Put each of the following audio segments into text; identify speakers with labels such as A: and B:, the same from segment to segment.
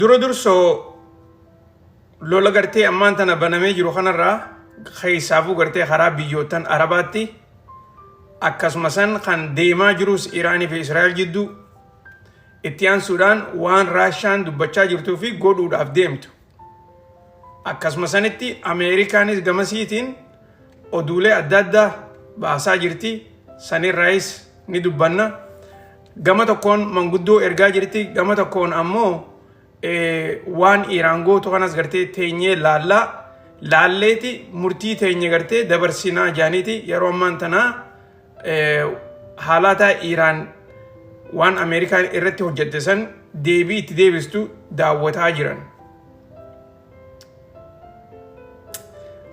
A: Dura dursoo lola gartee ammaan tana banamee jiru kanarraa keessaafuu gartee karaa biyyoottan Arabaatti akkasuma san kan deemaa jirus Iraanii fi Israa'el jidduu itti aansuudhaan waan Raashaan dubbachaa jirtuu fi godhuudhaaf deemtu. Akkasuma sanitti Ameerikaanis gamasiitiin oduulee adda addaa baasaa jirti. Sanirraayis ni dubbanna. Gama tokkoon manguddoo ergaa jirti. Gama tokkoon ammoo waan Iraan gootu kanas gartee teenyee laallaa laalleeti murtii teenye gartee dabarsinaa jaaniiti yeroo ammaan tanaa haalaataa Iraan waan Ameerikaan irratti hojjette san deebii itti deebistu daawwataa jiran.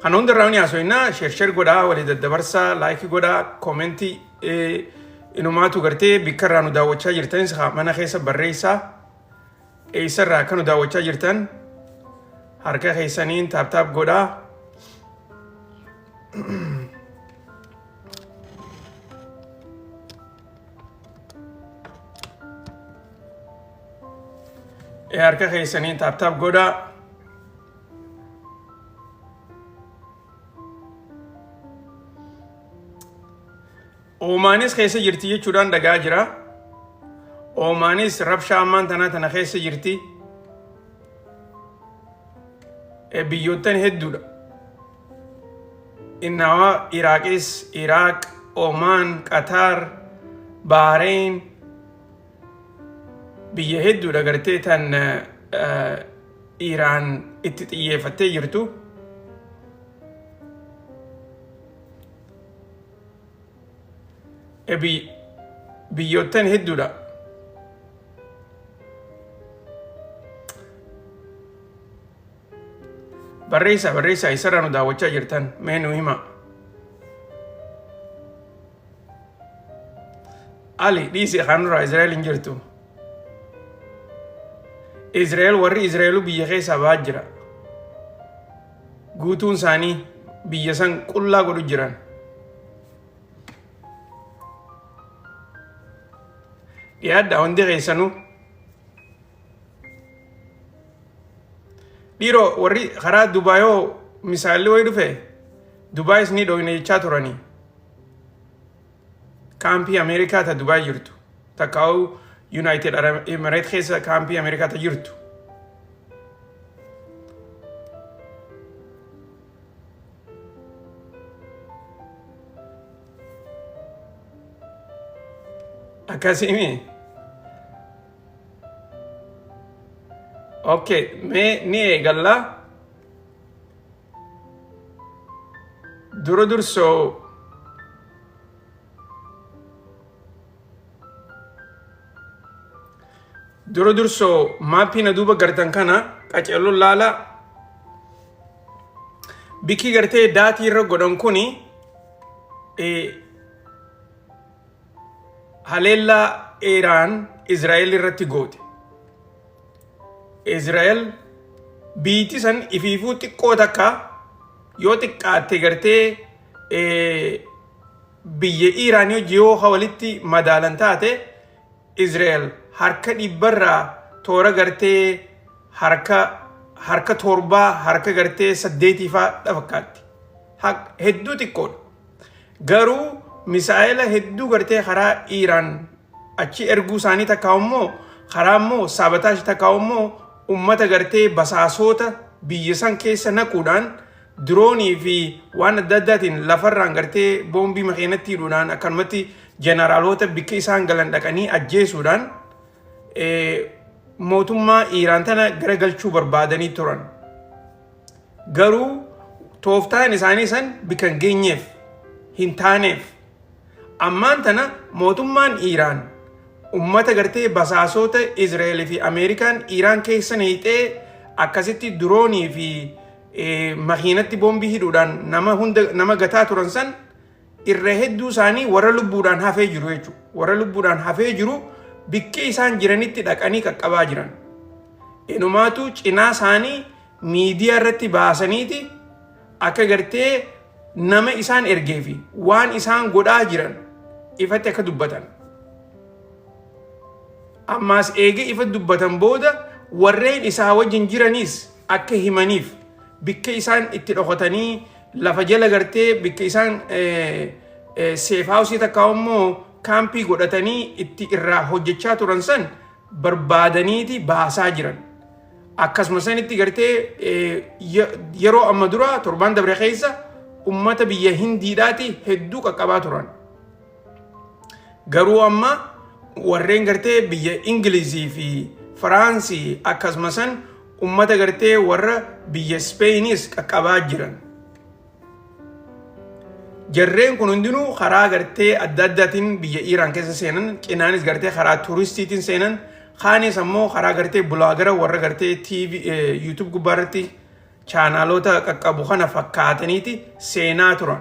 A: Kana hundarraa ni haasofna share share godhaa walii daddabarsaa like godhaa comment inumaatu gartee bikka irraa nu daawwachaa jirtanis mana keessa barreessaa eessarraa akka nu daawwachaa jirtan harka keessaniin tap tap godhaa. Harka keessaniin tap tap godhaa. Oomaanis keessa jirti jechuudhaan dhagaa jira. Oomaanis rabshaa ammaan tanaa tana keessa jirti. Biyyoottan hedduudha. Innawaa Iraaqis, Iraaq, Oomaan, Qataar, Baareen biyya hedduudha gartee tan Iraan itti xiyyeeffattee jirtu. Biyyoottan hedduudha. Barreessaa barreessaa isarraa nu daawwachaa jirtan mee nu hima. Ali dhiisi kanurraa Israa'el hin jirtu. Israa'el warri Israa'eluu biyya keessaa ba'aa jira. Guutuun isaanii biyya san qullaa godhu jiran. Dhiyaadhaa hundi keessanuu. Dhiiroo warri karaa Dubaayoo misaayilli wayii dhufe Dubaayis ni dhoyne jechaa turanii. Kaampii Ameerikaa ta Dubaay jirtu. Takkaa'u United Arab Emirates keessa kaampii Ameerikaa ta jirtu. Akkasii Okay, mee ni eegalla. Dura dursoo dura dursoo maappii na duuba gartan kana qaceelloon laala. Bikki gartee daatii irra godhan kuni haleellaa Iraan Israa'el irratti goote. Israa'el biitti san ifiifuu xiqqoo takka yoo xiqqaatte gartee biyya Iraan hojii yoo walitti madaalan taate Israa'el harka dhibbarraa toora gartee harka harka torbaa harka gartee saddeetii fa'aa fakkaatti. Hedduu xiqqoodha. Garuu misaa'ela hedduu gartee karaa Iiraan achi erguu isaanii takkaa immoo karaa immoo sabotage takkaa immoo ummata gartee basaasoota biyya san keessa naquudhaan diroonii fi waan adda addaatiin lafarraan gartee boombii makiinatti hidhuudhaan akkanumatti jeneraalota bikka isaan galan dhaqanii ajjeesuudhaan mootummaa Iiraan tana garagalchuu barbaadanii turan. Garuu tooftaan isaanii san bikka hin geenyeef hin taaneef. Ammaan tana mootummaan Iiraan ummata gartee basaasota Israa'el fi Ameerikaan Iiraan keessa neeyxee akkasitti diroonii fi makiinatti boombii hidhuudhaan nama hunda nama gataa turan san irra hedduu isaanii warra lubbuudhaan hafee jiru jechuudha. Warra lubbuudhaan hafee jiru bikkee isaan jiranitti dhaqanii qaqqabaa jiran. Inumaatu cinaa isaanii miidiyaa irratti baasaniiti akka gartee nama isaan ergee fi waan isaan godhaa jiran ifatti akka dubbatan. Ammaas eegee ifa dubbatan booda Warreen isaa wajjin jiraniis akka himaniif bikka isaan itti dhokatanii lafa jala gartee bikka isaan safe house takka immoo kaampii godhatanii itti irraa hojjechaa turan san barbaadaniiti baasaa jiran. Akkasuma sanitti gartee yeroo amma dura torbaan dabre keessa ummata biyya Hindiidhaati hedduu qaqqabaa turan. Garuu amma warreen gartee biyya Ingilizii fi Firaansii akkasuma san ummata gartee warra biyya Ispeeniis qaqqabaa jiran. Jarreen kun hundinuu karaa gartee adda addaatiin biyya Iiraan keessa seenan, cinaanis gartee karaa tuuristiitiin seenan, kaanis ammoo karaa gartee blogger warra gartee TV, YouTube gubbaarratti chaanaalota qaqqabu kana fakkaataniiti seenaa turan.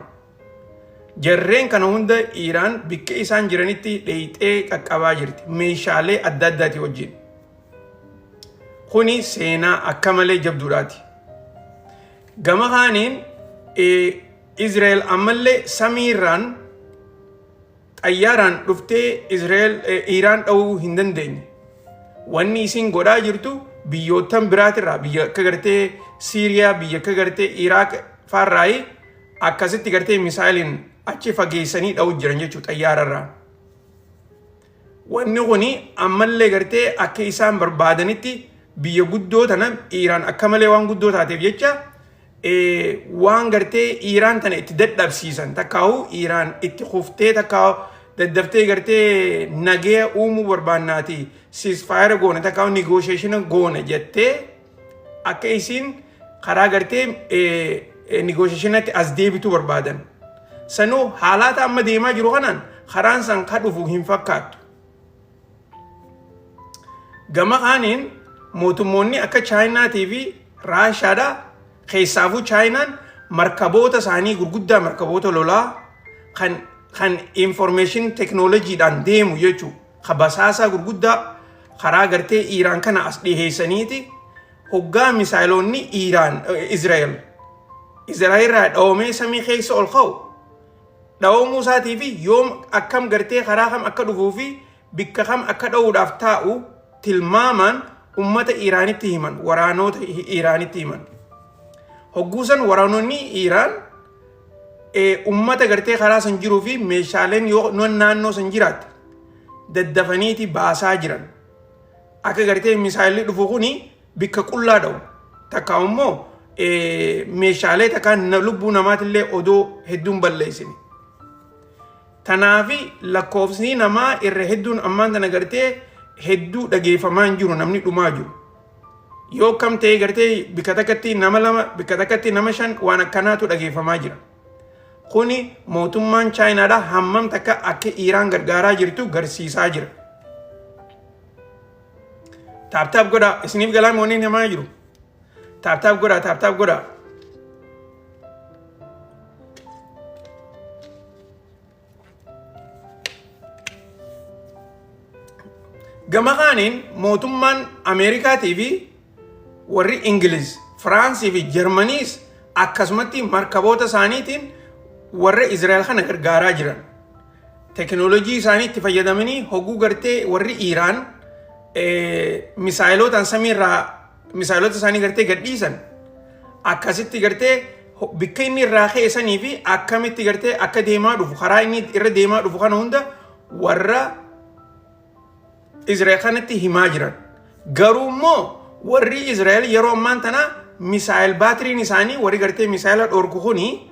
A: Jarreen kana hunda Iiraan bikka isaan jiranitti dheeyxee qaqqabaa jirti meeshaalee adda addaati wajjin. Kuni seenaa akka malee jabduudhaati. Gama kaaniin Israa'el ammallee samiirraan xayyaaraan dhuftee Israa'el Iiraan dha'uu hin dandeenye. Wanni isin godhaa jirtu biyyoottan biraatirraa, biyya akka gartee Siiriyaa, biyya akka gartee Iraaq faarraayi akkasitti gartee misaayiliin achi fageessanii dha'uu jiran jechuudha xayyaararraa. Wanni kuni ammallee gartee akka isaan barbaadanitti biyya guddoo tana Iiraan akka malee waan guddoo taateef jecha waan gartee Iiraan tana itti dadhabsiisan, takkaa'u Iiraan itti kuftee, takkaa'u daddaftee gartee nagaya uumuu barbaannaati, ceasefire goone takkaa'u negotiation goone jettee akka isiin karaa gartee negotiationatti as deebituu barbaadan. Sanuu haalaata amma deemaa jiru kanaan karaan san ka dhufu hin fakkaattu. Gama kaaniin mootummoonni akka Chaayinaatii fi Raashaadha, keessaafuu Chaayinaan markaboota isaanii gurguddaa, markaboota lolaa kan information technologyidhaan deemu jechuudha. Ka basaasaa gurguddaa karaa gartee Iiraan kana as dhiheessaniiti hoggaa misaayiloonni Iiraan Israa'el irraa dhawamee samii keessa ol ka'u dhawamuu isaatii fi yoom akkam gartee karaa kam akka dhufuu fi bikka kam akka dha'uudhaaf taa'u tilmaamaan ummata Iiraanitti himan, waraanota Iiraanitti himan. Hogguusan waraanonni Iiraan ummata gartee karaa san jiruu fi meeshaaleen yoo naannoo san jiraatte daddafaniiti baasaa jiran. Akka gartee misaayilli dhufu kuni bikka qullaa dha'u. Takka immoo meeshaalee takka lubbuu namaatillee odoo hedduun balleessine. Tanaafi lakkoofsi namaa irra hedduun ammaan tana gartee hedduu dhageeffamaa hin jiru, namni dhumaa jiru. Yoo kam ta'e gartee bikka takkatti nama lama, bikka takkatti nama shan, waan akkanaatu dhageeffamaa jira. Kuni mootummaan Chaayinaadha hammam takka akka Iiraan gargaaraa jirtu garsiisaa jira. Tap tap godhaa, isiniif galaa wanni namaa jiru. Tap tap godhaa, tap tap godhaa. Gama kaaniin mootummaan Ameerikaatii fi warri Ingiliz, Firaansii fi Jarmaniis akkasumatti markaboota isaaniitiin warra Israa'el kana gargaaraa jiran. Teknoolojii isaanii itti fayyadamanii hogguu gartee warri Iiraan misaayilotaan samiirraa misaayilota isaanii gartee gadhiisan akkasitti gartee bikka inni irraa ka'e sanii fi akkamitti gartee akka deemaa dhufu, karaa inni irra deemaa dhufu kana hunda warra Israa'el kanatti himaa jiran. Garuu immoo warri Israa'el yeroo ammaan tana missile batteryn isaanii warri gartee misaayila dhorku kuni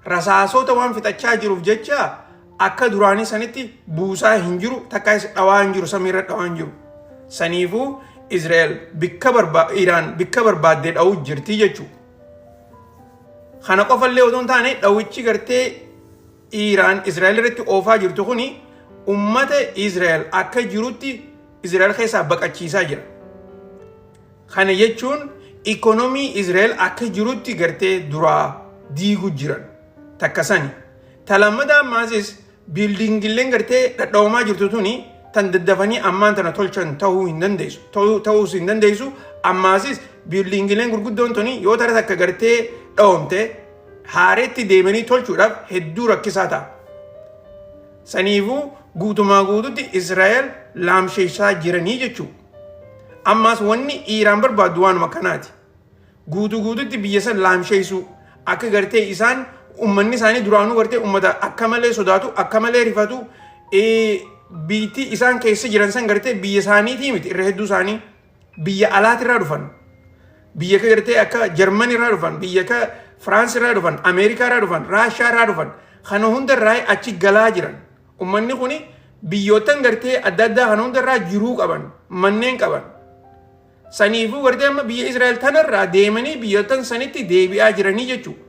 A: rasaasota waan fixachaa jiruuf jecha akka duraanii sanitti buusaa hin jiru, takka dhawaa hin jiru, samiirra dhawaa hin jiru. Saniifuu Israa'el bikka barba Iraan bikka barbaaddee dha'uu jirti jechuudha. Kana qofallee otoo hin taane, dhawichi gartee Iraan Israa'el irratti oofaa jirtu kuni ummata Israa'el akka jirutti Israa'el keessaa baqachiisaa jira. Kana jechuun ikonomii Israa'el akka jirutti gartee duraa diigu jiran takka sani. Talammadaa ammaasis buildingilleen gartee dhadhawamaa jirtu tuni tan daddafanii ammaan tana tolchan ta'uu hin dandeessu. Ta'uus hin dandeessu. Ammaasis buildingileen gurguddoon tuni yoo tara takka gartee dhawamte haareetti deemanii tolchuudhaaf hedduu rakkisaa ta'a. Saniifuu guutumaa guututti Israa'el laamsheessaa jiranii jechuudha. Ammaas wanni Iiraan barbaaddu waanuma kanaati. Guutuu guututti biyya san laamsheessuu, akka gartee isaan ummanni isaanii duraanuu gartee ummata akka malee sodaatu, akka malee rifatu, biitti isaan keessa jiran san gartee biyya isaaniitii miti. Irra hedduu isaanii biyya alaatirraa dhufan. Biyya akka gartee akka Jarman irraa dhufan, biyya akka Firaans irraa dhufan, Ameerikaa irraa dhufan, Raashaa irraa dhufan. Kana hundarraa achi galaa jiran. Ummanni kuni biyyoottan gartee adda addaa kana hundarraa jiruu qaban, manneen qaban. Saniifuu gartee amma biyya Israa'el tanarraa deemanii biyyoottan sanitti deebi'aa jiranii jechuudha.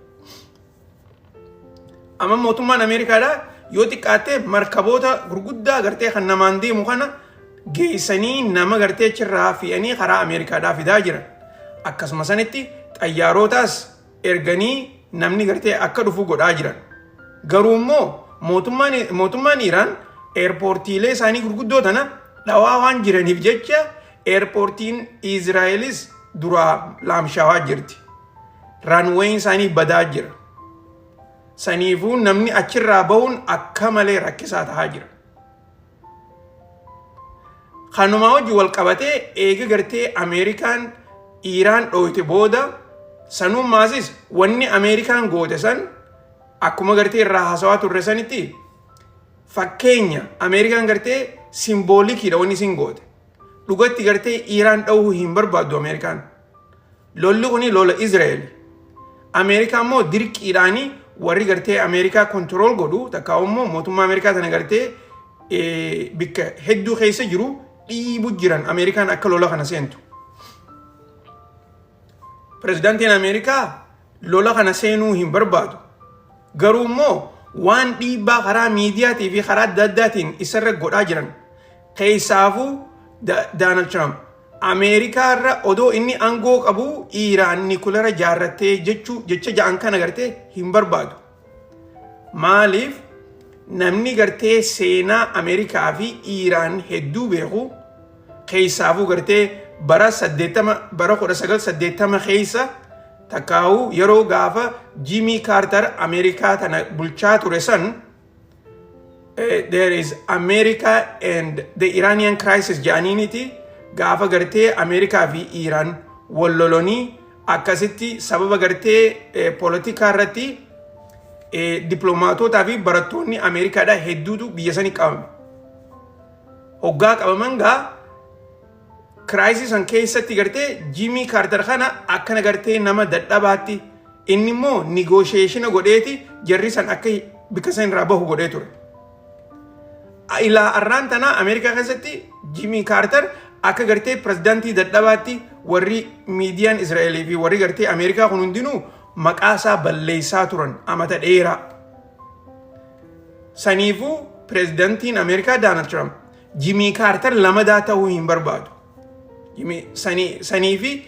A: Amma mootummaan Ameerikaadhaa yoo xiqqaatte markaboota gurguddaa gartee kan namaan deemu kana geessanii nama gartee achirraa fe'anii karaa Ameerikaadhaa fidaa jiran. Akkasuma sanitti xayyaarotaas erganii namni gartee akka dhufu godhaa jiran. Garuu immoo mootummaan Iraan eerpoortiilee isaanii gurguddoo tana dhawaa waan jiraniif jecha eerpoortiin Israa'elis duraa laamshaawaa jirti. Runwayn isaanii badaa jira. Saniifuu namni achirraa bahuun akka malee rakkisaa tahaa jira. Kanumaa wajji wal qabatee eega gartee Ameerikaan Iiraan dhooyte booda, sanummaasis wanni Ameerikaan goote san akkuma gartee irraa haasawaa turre sanitti, fakkeenya Ameerikaan gartee symboliciidha wanni isin goote. Dhugatti gartee Iiraan dha'uu hin barbaaddu Ameerikaan. Lolli kuni lola Israa'el. Ameerikaa immoo dirqiidhaanii warri gartee Ameerikaa control godhu, takka immoo mootummaa Ameerikaa tana gartee bikka hedduu keessa jiru dhiibu jiran Ameerikaan akka lola kana seentu. Pirezidaantiin Ameerikaa lola kana seenuu hin barbaadu. Garuu immoo waan dhiibbaa karaa miidiyaatii fi karaa adda addaatiin isarra godhaa jiran keessaafuu Donald Trump Ameerikaa irra odoo inni aangoo qabu Iiraan nikulara jaarrattee jechuu jecha ja'an kana gartee hin barbaadu. Maaliif? Namni gartee seenaa Ameerikaa fi Iiraan hedduu beeku, keessaafuu gartee bara 80, bara 1980 keessa takkaa'uu yeroo gaafa Jimmy Carter Ameerikaa tana bulchaa ture san, there is America and the Iranian crisis jedhaniiniti, gaafa gartee Ameerikaa fi Iiraan wal lolonii akkasitti sababa gartee poolitikaa irratti dippiloomaatotaa fi barattoonni Ameerikaadhaa hedduutu biyya sanii qabame. Hoggaa qabaman gaa crisis san keessatti gartee Jimmy Carter kana akkana gartee nama dadhabaatti inni immoo negotiation godheeti jarri san akka bikka san irraa bahu godhee ture. Ilaa arraan tanaa Ameerikaa keessatti Jimmy Carter akka gartee pirezidaantii dadhabaatti warri miidiyaan Israa'elii fi warri gartee Ameerikaa kun hundinuu maqaa isaa balleessaa turan amata dheeraa. Saniifuu pirezidaantiin Ameerikaa Donald Trump Jimmy Carter lamadaa ta'uu hin barbaadu. Sanii fi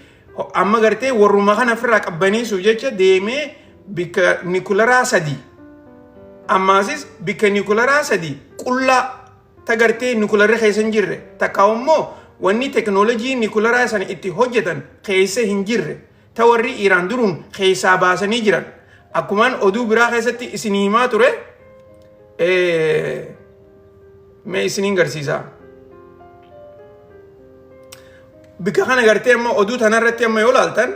A: amma gartee warruma kana ofirraa qabbaneessuuf jecha deemee bikka nikularaa sadi, ammaasis bikka nikularaa sadi qullaa ta gartee nikularri keessa hin jirre, takka immoo wanni teknoolojii nikularaa sana itti hojjetan keessa hin jirre, ta warri Iiraan duruun keessaa baasanii jiran. Akkumaan oduu biraa keessatti isin himaa ture, mee isiniin garsiisaa. Bikka kana gartee amma oduu tanarratti amma yoo laaltan,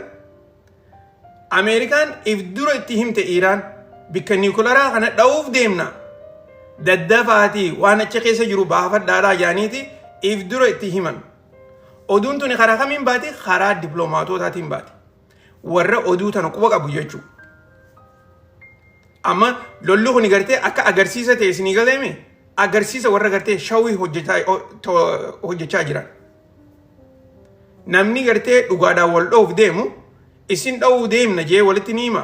A: Ameerikaan if dura itti himte Iiraan bikka niikularaa kana dha'uuf deemna. Daddafaatii waan achi keessa jiru baafadhaadhaa jaaniiti if dura itti himan. Oduun tuni karaa kamiin baati? Karaa dippiloomaatotaatiin baati. Warra oduu tana quba qabu jechuudha. Amma lolli kun gartee akka agarsiisa ta'e isinii galeemi, agarsiisa warra gartee shawii hojjechaa jiran. Namni gartee dhugaadhaan wal dha'uuf deemu isin dha'uu deemna jee walitti ni hima.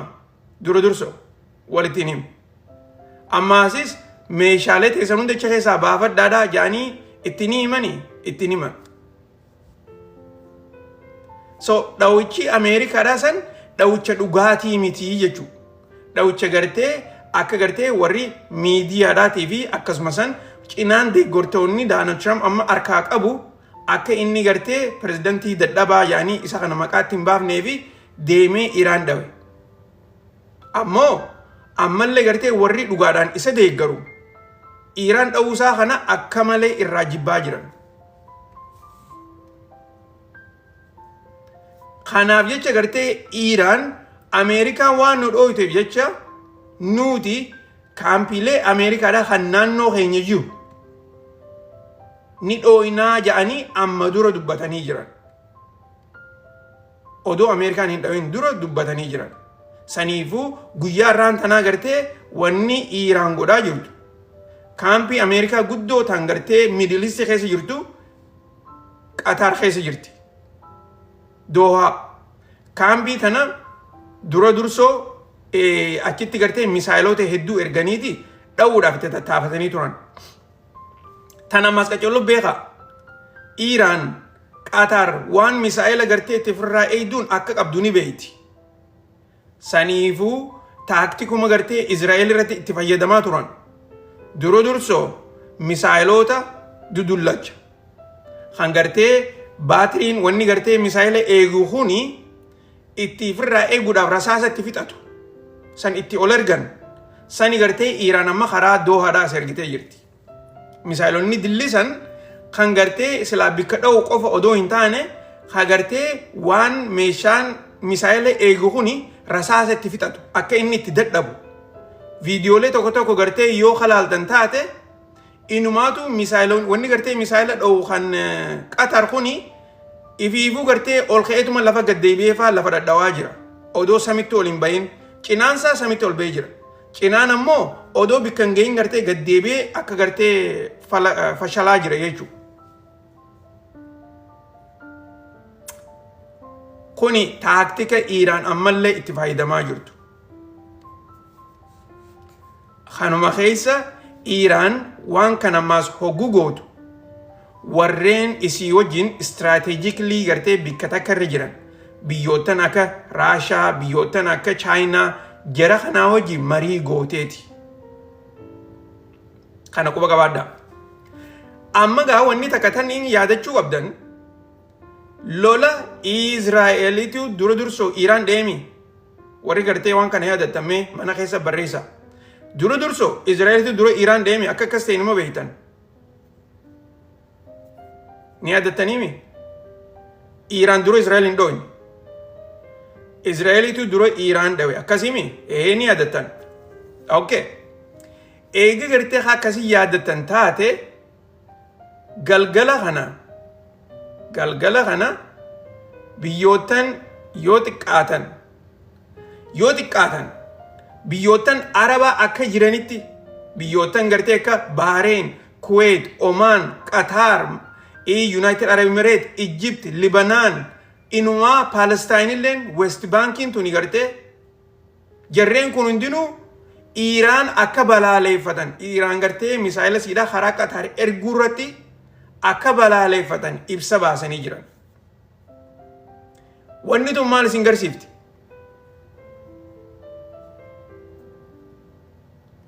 A: Dura durso walitti ni hima. Ammaasis meeshaalee teessan hunda achi keessaa baafadhaadhaa jedhanii itti ni himanii itti ni himan. So dhawichi Ameerikaadhaa san dhawicha dhugaatii mitii jechuudha. Dhawicha gartee akka gartee warri miidiyaadhaatii fi akkasuma san cinaan deeggartoonni Donald Trump amma harkaa qabu akka inni gartee pirezidantii dadhabaa yaanii isa kana maqaatti hin baafnee fi deemee Iraan dhawe. Ammoo ammallee gartee warri dhugaadhaan isa deeggaru Iraan dha'uusaa kana akka malee irraa jibbaa jiran. Kanaaf jecha gartee Iiraan Ameerikaan waan nu dhooyteef jecha nuti kaampiilee Ameerikaadhaa kan naannoo keenya jiru ni dhooynaa ja'anii amma dura dubbatanii jiran. Odoo Ameerikaan hin dhawin dura dubbatanii jiran. Saniifuu guyyaa irraan tanaa gartee wanni Iiraan godhaa jirtu kaampii Ameerikaa guddoo tan gartee Middle East keessa jirtu Qatar keessa jirti. Doohaa. Kaampii tana dura dursoo achitti gartee misaayiloota hedduu erganiiti dha'uudhaaf itti tattaafatanii turan. Tana ammaas qacollo beeka. Iiraan Qatar waan misaayila gartee itti ofirraa eegduun akka qabdu ni beekti. Saniifuu taaktikuma gartee Israa'el irratti itti fayyadamaa turan. Dura dursoo misaayiloota dudullacha. Kan gartee baatiriin wanni gartee misaayila eegu kuni itti ofirraa eeguudhaaf rasaasa itti fixatu. San itti ol ergan. Sani gartee Iiraan amma karaa Doohaadhaa as ergitee jirti. Misaayilonni dillisan kan gartee silaa bikka dha'u qofa odoo hin taane ka gartee waan meeshaan misaayila eegu kuni rasaasa itti fixatu akka inni itti dadhabu. Viidiyoolee tokko tokko gartee yoo kalaaltan taate inumaatu misaayiloon wanni gartee misaayila dha'u kan Qatar kuni ifiifuu gartee ol ka'eetuma lafa gad deebi'ee faa lafa dhadhawaa jira. Odoo samitti ol hin bahin cinaansaa samitti ol ba'ee jira. Cinaan ammoo odoo bikka hin gahin gartee gad deebi'ee akka gartee fashalaa jira jechuudha. Kuni taaktika Iiraan ammallee itti fayyadamaa jirtu. Kanuma keessa Iiraan waan kana ammaas hogguu gootu warreen isii wajjin strategically gartee bikka takka irra jiran biyyoottan akka Raashaa, biyyoottan akka Chaayinaa jara kanaa wajjin marii gooteeti. Kana quba qabaadhaa. Amma gaa wanni takka tan yaadachuu qabdan lola Israa'eliitu dura dursoo Iiraan deemi. Warri gartee waan kana yaadattan mee mana keessa barreessa. Dura dursoo Israa'eliitu dura Iiraan deemi akka akkas ta'e nima beektan. Ni yaadattaniimi? Iiraan dura Israa'el hin dhooyne. Israa'eliitu dura Iiraan dhawe akkasiimi? Ee ni yaadattan. Okay. Eega gartee akkasii yaadattan taate galgala kana biyyoottan yoo xiqqaatan biyyoottan Arabaa akka jiranitti biyyoottan gartee akka Bahareen, Kuwait, Oman, Qatar, United Arab Emirates, Egypt, Libanaan, inumaa Palestine illeen West Bankiin tuni gartee jarreen kun hundinuu Iiraan akka balaaleeffatan, Iiraan gartee misaayila siidhaa karaa Qatar erguu irratti akka balaaleeffatan ibsa baasanii jiran. Wanni tun maal isin garsiifti?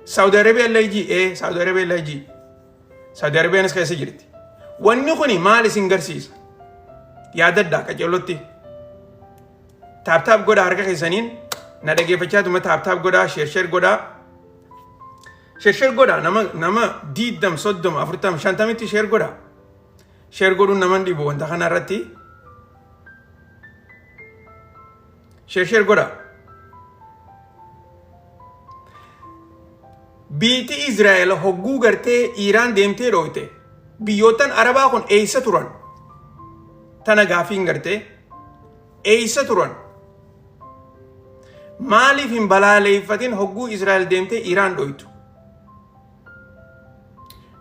A: Saudi Arabia illee ji ee Saudi Arabia illee ji Saudi Arabiyaanis keessa jirti. Wanni kuni maal isin garsiisa? Yaadaddaa qaceellotti. Tap tap godhaa harka keessaniin na dhageeffachaa tuma tap tap godhaa, share share godhaa. Share share godhaa, nama 20, 30, 40, 50tti share godhaa. Share godhuun nama hin dhibu wanta kana irratti. Share share godhaa. Biitti Israa'el hogguu gartee Iiraan deemtee dhooyte biyyoottan Arabaa kun eessa turan? Tana gaafiin gartee eessa turan? Maaliif hin balaaleeffatin hogguu Israa'el deemtee Iiraan dhoytu?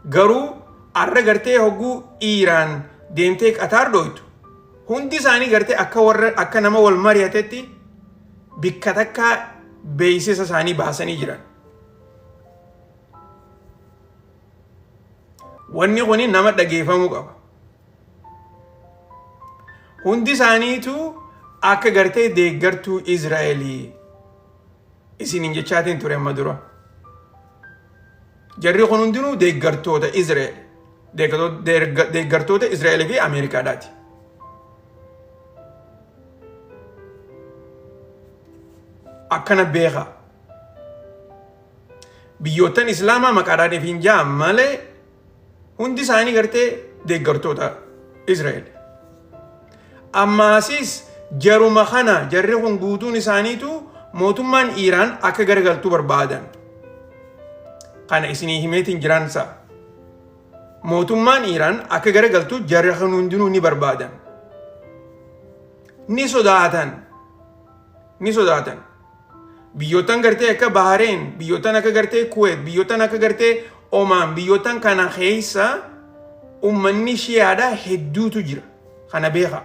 A: Garuu arra gartee hogguu Iiraan deemtee Qataar dhoytu hundi isaanii gartee akka warra akka nama wal mari'atetti bikka takka beeksisa isaanii baasanii jiran. Wanni kuni nama dhageeffamuu qaba. Hundi isaaniitu akka gartee deeggartuu Israa'elii isiniin jechaatiin ture amma dura. Jarri kun hundinuu deeggartoota Israa'el. Deeggartoota Israa'elii fi Ameerikaadhaati. Akkana beekaa. Biyyoottan Islaamaa maqaadhaan hin ja'an malee hundi isaanii gartee deeggartoota Israa'el. Ammaasis Jaruma kana jarri kun guutuun isaaniitu mootummaan Iiraan akka garagaltu barbaadan. Kana isinii himeetiin jiraansa. Mootummaan Iiraan akka garagaltu jarri kun hundinuu ni barbaadan. Ni sodaatan. Ni sodaatan. Biyyoottan gartee akka Bahareen, biyyoottan akka gartee Kuweet, biyyoottan akka gartee Omaan, biyyoottan kana keessa ummanni Shiyaadhaa hedduutu jira. Kana beekaa.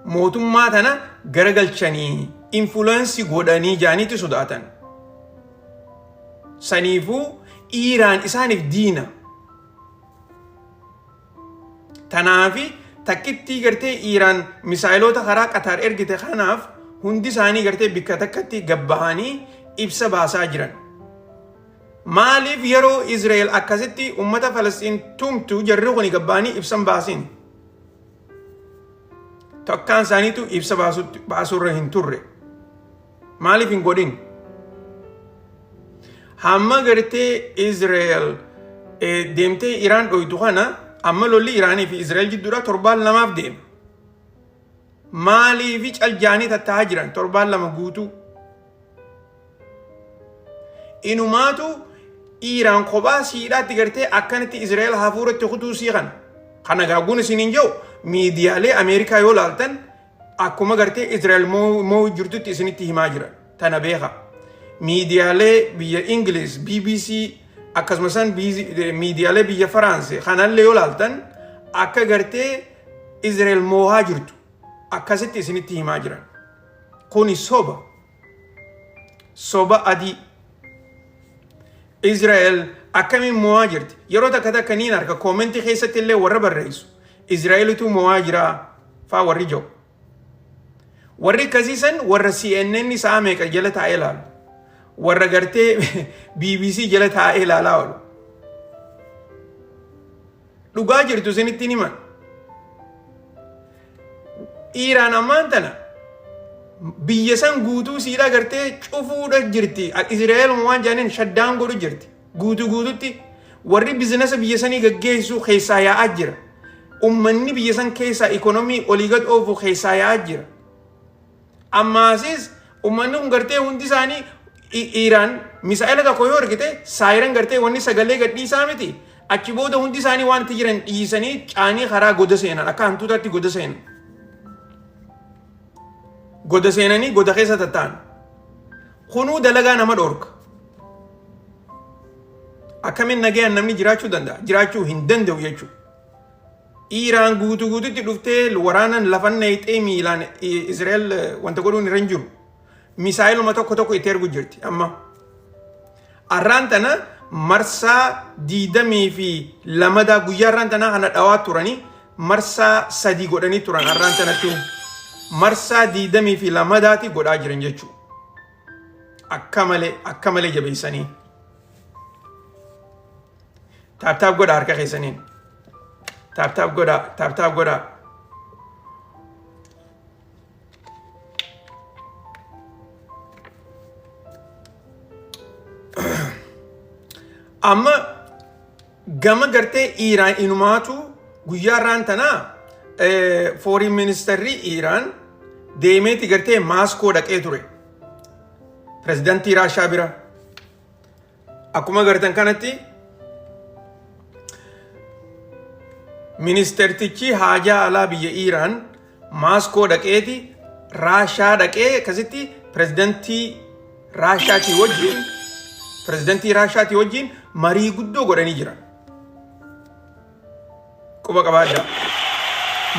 A: Mootummaa tana garagalchanii influence godhanii jaaniitti sodaatan. Saniifuu Iiraan isaaniif diina. Tanaafi takkittii gartee Iiraan misaayiloota karaa Qataar ergite kanaaf hundi isaanii gartee bikka takkatti gabbahanii ibsa baasaa jiran. Maaliif yeroo Israa'el akkasitti uummata Falasxiin tumtu jarri kuni gabbahanii ibsan baasin? Takkaan isaaniitu ibsa baasuurra hin turre. Maaliif hin godhin? Hamma gartee Israa'el deemtee Iraan dhoytu kana amma lolli Iraanii fi Israa'el jidduudha torbaan lamaaf deema. Maaliif caljaanii tattaa'aa jiran torbaan 2 guutuu? Inumaatu Iiraan kophaa siidhaatti gartee akkanatti Israa'el hafuuratti kutuu sii kana. Kana gaagguun isin hin jiru miidiyaalee Ameerikaa yoo laaltan akkuma gartee Israa'el moo jirtutti isinitti himaa jira. Tana beeka. Miidiyaalee biyya Ingiliz, BBC akkasumas miidiyaalee biyya Faraanse kanallee yoo laaltan akka gartee Israa'el moohaa jirtu akkasitti isinitti himaa jiran. Kuni soba. Soba adii. Israa'el akkamiin mo'aa jirti? Yeroo takka takka niin arga koomentii keessatti illee warra barreessu. Israa'elitu mo'aa jira faa warri jiru. Warri akkasiisan warra CNN sa'a meeqa jala taa'ee ilaalu. Warra gartee BBC jala taa'ee ilaalaa oolu. Dhugaa jirtu isinitti himan. Iiraan ammaan tana biyya san guutuu siidhaa gartee cufuudha jirti. Israa'el waan jedhaniin shaddaan godhu jirti. Guutuu guututti warri bizinasa biyya sanii gaggeessu keessaa yaa'aa jira. Ummanni biyya san keessaa ikonomii olii gad oofu keessaa yaa'aa jira. Ammaasis ummanni kun gartee hundi isaanii Iiraan misaa'ela tokko yoo argite saayiran gartee wanni sagalee gadhiisaa miti. Achi booda hundi isaanii waan itti jiran dhiisanii caanii karaa goda seenan akka hantuutaatti goda seenan. Goda seenanii goda keessa tatta'an. Kunuu dalagaa nama dhorka. Akkamiin nagayaan namni jiraachuu danda'a? Jiraachuu hin danda'u jechuudha. Iiraan guutuu guututti dhuftee waraanan lafan nayxee miilaan Israa'el wanta godhuun irra hin jiru. Misaa'iluma tokko tokko itti ergu jirti amma. Arraan tana marsaa 22 guyyaa arraan tanaa kana dhawaa turanii marsaa 3 godhanii turan arraan tanatti marsaa 22 godhaa jiran jechuudha. Akka malee akka malee jabeessanii. Tap tap godhaa harka keessaniin. Tap tap godhaa tap tap godhaa. Amma gama gartee Iiraan inumaatu guyyaa irraan tanaa foreign ministerri Iiraan deemeeti gartee Maaskoo dhaqee ture. Pirezidantii Raashaa bira. Akkuma agartan kanatti ministeertichi haajaa alaa biyya Iiraan Maaskoo dhaqeeti Raashaa dhaqee akkasitti pirezidantii Raashaatii wajjin marii guddoo godhanii jiran. Quba qabaadhaa.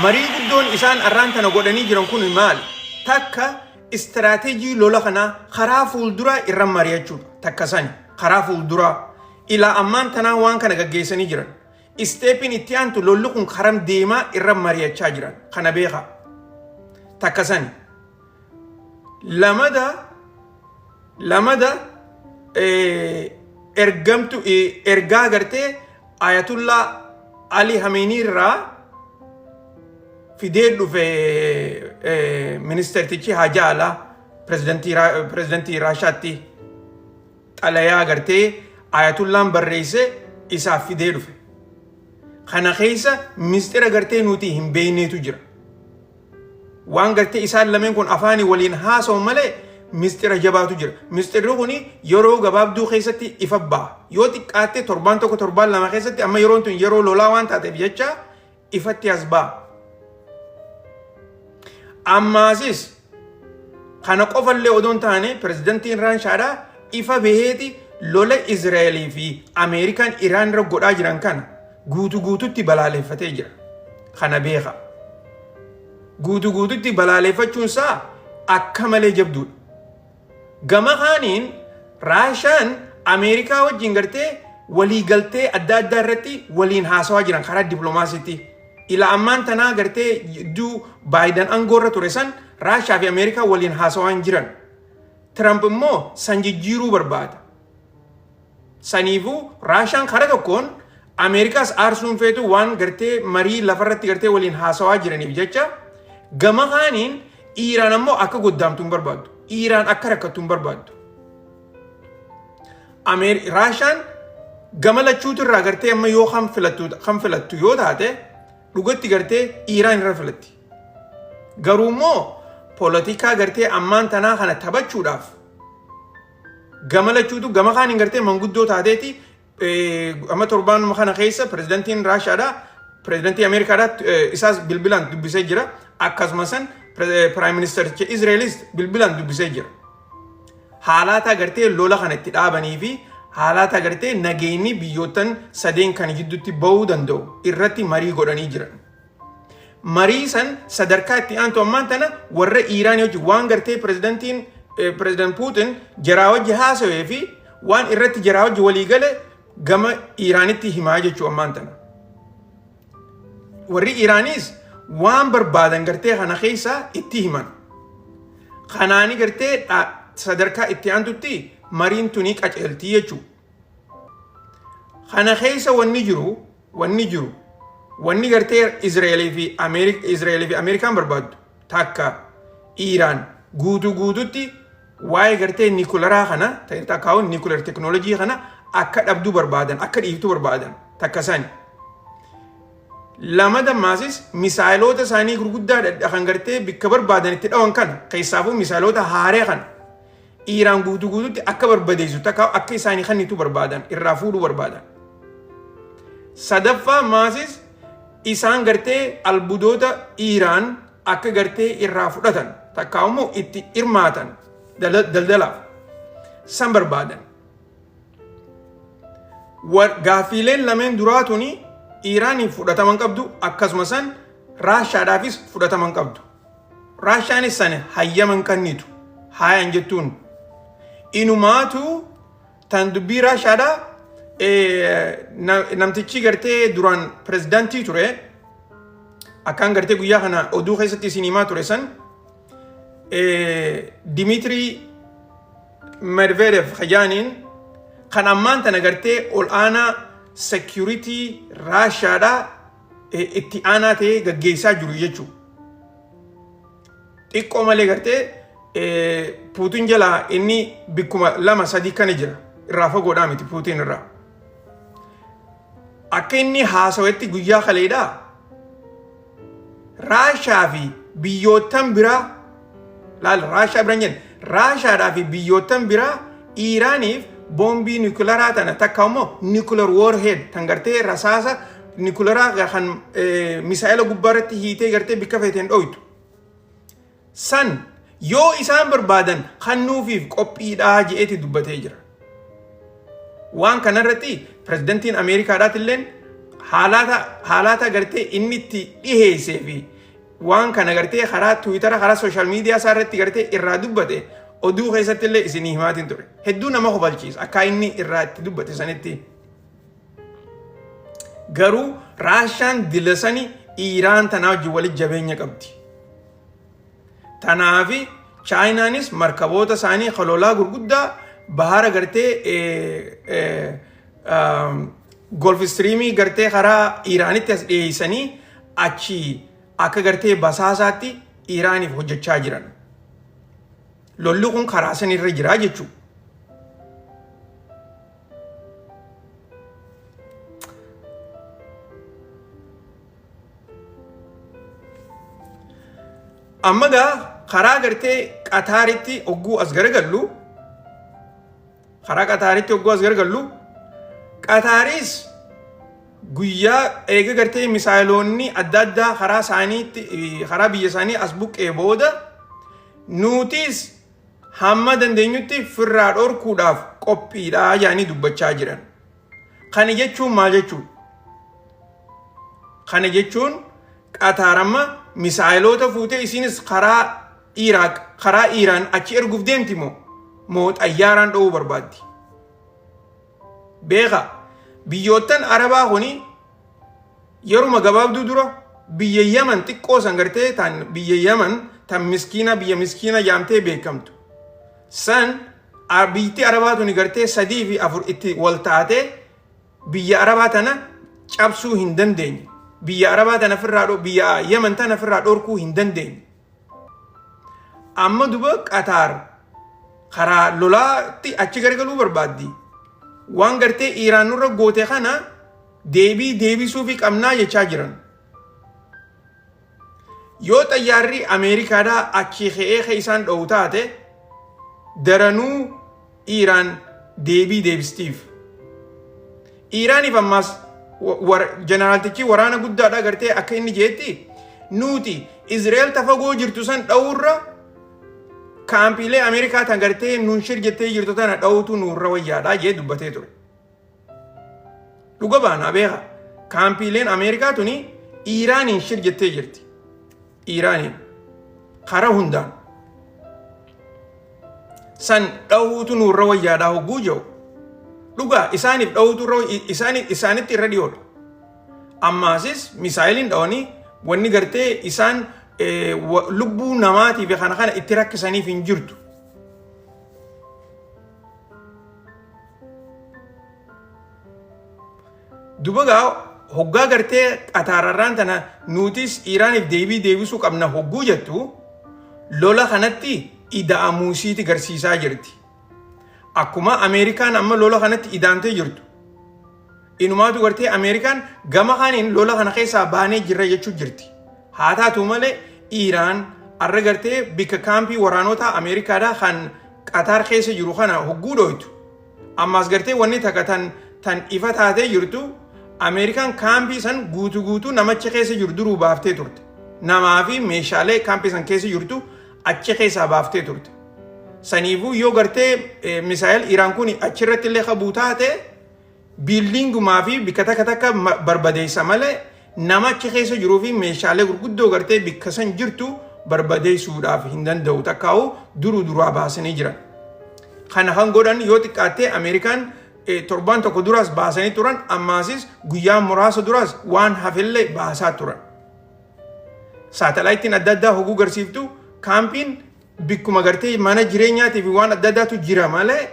A: Marii guddoon isaan arraan tana godhanii jiran kun maali? Takka istiraateejii lola kanaa karaa fuulduraa irra mari'achuudha. Takka sani karaa fuulduraa. Ilaa ammaan tanaa waan kana gaggeessanii jiran. Isteepiin itti aantu lolli kun karam deemaa irra mari'achaa jiran. Kana beekaa. Takka sani. Lamada ergamtu ergaa gartee Ayatullaa Ali Hameenii irraa fidee dhufe ministeertichi haajaa alaa pirezidantii Raashaatti xalayaa gartee Ayatullaan barreesse isaaf fidee dhufe. Kana keessa misxira gartee nuti hin beekneetu jira. Waan gartee isaan lameen kun afaanii waliin haasa'u malee misxira jabaatu jira. Misxirri kun yeroo gabaabduu keessatti ifa ba'a. Yoo xiqqaatte torbaan tokko, torbaan 2 keessatti, amma yeroon tun yeroo lolaa waan taateef jecha ifatti as ba'a. Ammaasis kana qofallee odoo hin taane, pirezidantiin Raashaadhaa ifa baheeti lola Izraa'elii fi Ameerikaan Iraan irra godhaa jiran kana guutuu guututti balaaleffatee jira. Kana beeka. Guutuu guututti balaaleffachuun isaa akka malee jabduudha. Gama kaaniin Raashaan Ameerikaa wajjin gartee waliigaltee adda addaa irratti waliin haasawaa jiran karaa dippiloomaasiitti. Ila ammaan tanaa gartee jidduu Baayidan aangoo irra ture san Raashaa fi Ameerikaa waliin haasawaa hin jiran. Trump immoo san jijjiiruu barbaada. Saniifuu Raashaan karaa tokkoon Ameerikaas aarsuun feetu, waan gartee marii lafarratti gartee waliin haasawaa jiraniif jecha. Gama kaaniin Iiraan ammoo akka goddaamtu hin barbaaddu. Iiraan akka rakkattu hin barbaaddu. Raashaan gama lachuutu irraa gartee amma yoo kan filattu yoo taate, dhugatti gartee Iiraan irra filatti. Garuu immoo poolitikaa gartee ammaan tanaa kana taphachuudhaaf gama lachuutu gama kaaniin gartee manguddoo taateeti. Amma torbaan kana keessa pirezidantiin Raashaadhaa pirezidantii Ameerikaadhaa isaas bilbilaan dubbisee jira. Akkasuma san prime ministericha Izraelis bilbilaan dubbisee jira. Haalata gartee lola kana itti dhaabanii fi haalata gartee nageenyi biyyoottan sadeen kan gidduutti bahuu danda'u irratti marii godhanii jiran. Marii san sadarkaa itti aantu ammaan tana warra Iiraan wajji waan gartee pirezidaant Puutin jaraa wajji haasawee fi waan irratti jaraa wajji walii gale gama Iiraanitti himaa jechuu ammaan tana. Warri Iiraaniis waan barbaadan gartee kana keessaa itti himan. Kanaani gartee sadarkaa itti aantutti mariin tunii qaceeltii jechuudha. Kana keessa wanni jiru wanni gartee Izraa'elii fi Ameerikaan barbaaddu takka, Iiraan guutuu guututti waa'ee gartee niikularaa kana, takkaa'uun nuclear technology kana akka dhabduu barbaadan, akka dhiiftuu barbaadan takka sani. Lama dammaasis misaayiloota isaanii gurguddaa kan gartee bikka barbaadan itti dhawan kana, keessaafuu misaayiloota haaree kana Iiraan guutuu guututti akka barbadeessu, takka akka isaanii kannitu barbaadan, irraa fuudhuu barbaadan. Sadaffaa maasis isaan gartee albudoota Iiraan akka gartee irraa fudhatan, takka immoo itti hirmaatan daldalaaf san barbaadan. Gaaffiileen lameen duraa tuni Iiraaniif fudhataman qabdu, akkasuma san Raashaadhaafis fudhataman qabdu. Raashaanis sana hayyama hin kennitu haayan jettuun. Inumaatu tan dubbii Raashaadhaa namtichi gartee duraan pirezidaantii ture, akkaan gartee guyyaa kana oduu keessatti isin himaa ture san, Dimitirii Medvedev kajaaniin kan ammaan tana gartee ol aanaa security Raashaadhaa itti aanaa ta'ee gaggeessaa jiru jechuudha. Xiqqoo malee gartee Puutin jalaa inni bikkuma lama sadii kana jira. Irraa fagoodhaa miti Puutin irraa. Akka inni haasawetti guyyaa kaleedhaa Raashaa fi biyyoottan biraa, laal, Raashaa biraan jenna, Raashaadhaa fi biyyoottan biraa Iiraaniif boombii niwukilaraa tana, takka immoo nuclear warhead tan gartee rasaasa niwukilaraa kan misaa'ila gubbaa irratti hiitee gartee bikka feeteen dhoytu san yoo isaan barbaadan kennuufiif qophiidhaa je'eeti dubbatee jira. Waan kanarratti pirezidantiin Ameerikaadhaatilleen haalata gartee inni itti dhiheessee fi waan kana gartee karaa Tiwiitara, karaa social media isaa irratti gartee irraa dubbate oduu keessatti illee isinii himaatiin ture. Hedduu nama kofalchiisa akka inni irraa itti dubbate sanitti. Garuu Raashaan dilasani Iiraan tanaa wajjin walitti jabeenya qabdi. Tanaafi Chaayinaanis markaboota isaanii lolaa gurguddaa bahara gartee Gulf Streamii gartee karaa Iiraanitti as dhiyeessanii achi akka gartee basaasaatti Iiraaniif hojjechaa jiran. Lolli kun karaa sanirra jira jechuudha. Amma gaa karaa gartee Qataaritti hogguu as garagallu, karaa Qataaritti hogguu as garagallu, Qataaris guyyaa eega gartee misaayiloonni adda addaa karaa isaaniitti, karaa biyya isaanii as buqqee booda, nutis hamma dandeenyutti firraa dhorkuudhaaf qophiidha jedhanii dubbachaa jiran. Kana jechuun maal jechuudha? Kana jechuun Qataar amma misaayiloota fuutee isinis karaa Iraaq, karaa Iiraan achi erguuf deemti moo xayyaaraan dho'uu barbaaddi? Beeka, biyyoottan Arabaa kuni yeruma gabaabduu dura biyya Yaman xiqqoo san gartee tan biyya Yaman tan miskiina, biyya miskiina jaamtee beekamtu san, biyyatti Arabaa tuni gartee sadii fi afur itti wal taatee biyya Arabaa tana cabsuu hin dandeenye. Biyya Arabaa tana firraa, biyya Yaman tana firraa dhorkuu hin dandeenye. Amma duba Qataar karaa lolaatti achi garagaluu barbaaddi. Waan gartee Iiraan nurra goote kana deebii deebisuufi qabnaa jechaa jiran. Yoo xayyaarri Ameerikaadhaa achi ka'ee ka isaan dho'u taate, daranuu Iiraan deebii deebistiif. Iiraaniif ammaas jeneraaltichi waraana guddaadha gartee akka inni jeetti, nuti Izraa'el tafagoo jirtu san dha'uurra kaampiilee Ameerikaa tan gartee nuun shir jettee jirtu tana dha'uutu nurra wayyaadha jee dubbatee ture. Dhuga baanaa beeka. Kaampiileen Ameerikaa tuni Iiraaniin shir jettee jirti. Iiraaniin karaa hundaan. San dhahuutu nurra wayyaadhaa hogguu jiru. Dhugaa isaaniif dhahuutu irra isaanitti irra dhiyoodha. Ammaasis misaayiliin dhawanii wanni gartee isaan lubbuu namaatiif kana kana itti rakkisaniif hin jirtu. Duba gaa hoggaa gartee Qataararraan tana nutis Iiraaniif deebii deebisuu qabna hogguu jettu, lola kanatti ida'amuu isiiti garsiisaa jirti. Akkuma Ameerikaan amma lola kanatti ida'amtee jirtu. Inumaatu gartee Ameerikaan gama kaaniin lola kana keessaa baanee jirra jechuu jirti. Haa taatu malee Iiraan arra gartee bikka kaampii waraanota Ameerikaadhaa kan Qataar keessa jiru kana hogguu dhoytu. Ammaas gartee wanni takka tan ifa taatee jirtu, Ameerikaan kaampii san guutuu guutuu namachi keessa jiru duruu baaftee turte. Namaa fi meeshaalee kaampii san keessa jirtu achi keessaa baaftee turte. Saniifuu yoo gartee misaayil Iiraan kun achirratti illee qabuu taate, buildingumaa fi bikka takka takka barbadeessa malee nama achi keessa jiruu fi meeshaalee gurguddoo gartee bikka san jirtu barbadeessuudhaaf hin danda'u, takkaa'u duruu duraa baasanii jiran. Kana kan godhan yoo xiqqaattee Ameerikaan torbaan tokko duraas baasanii turan, ammaasis guyyaa muraasa duraas waan hafellee baasaa turan. Saatalaayitiin adda addaa hoguu garsiiftu kaampiin bikkuma gartee mana jireenyaatii fi waan adda addaatu jira malee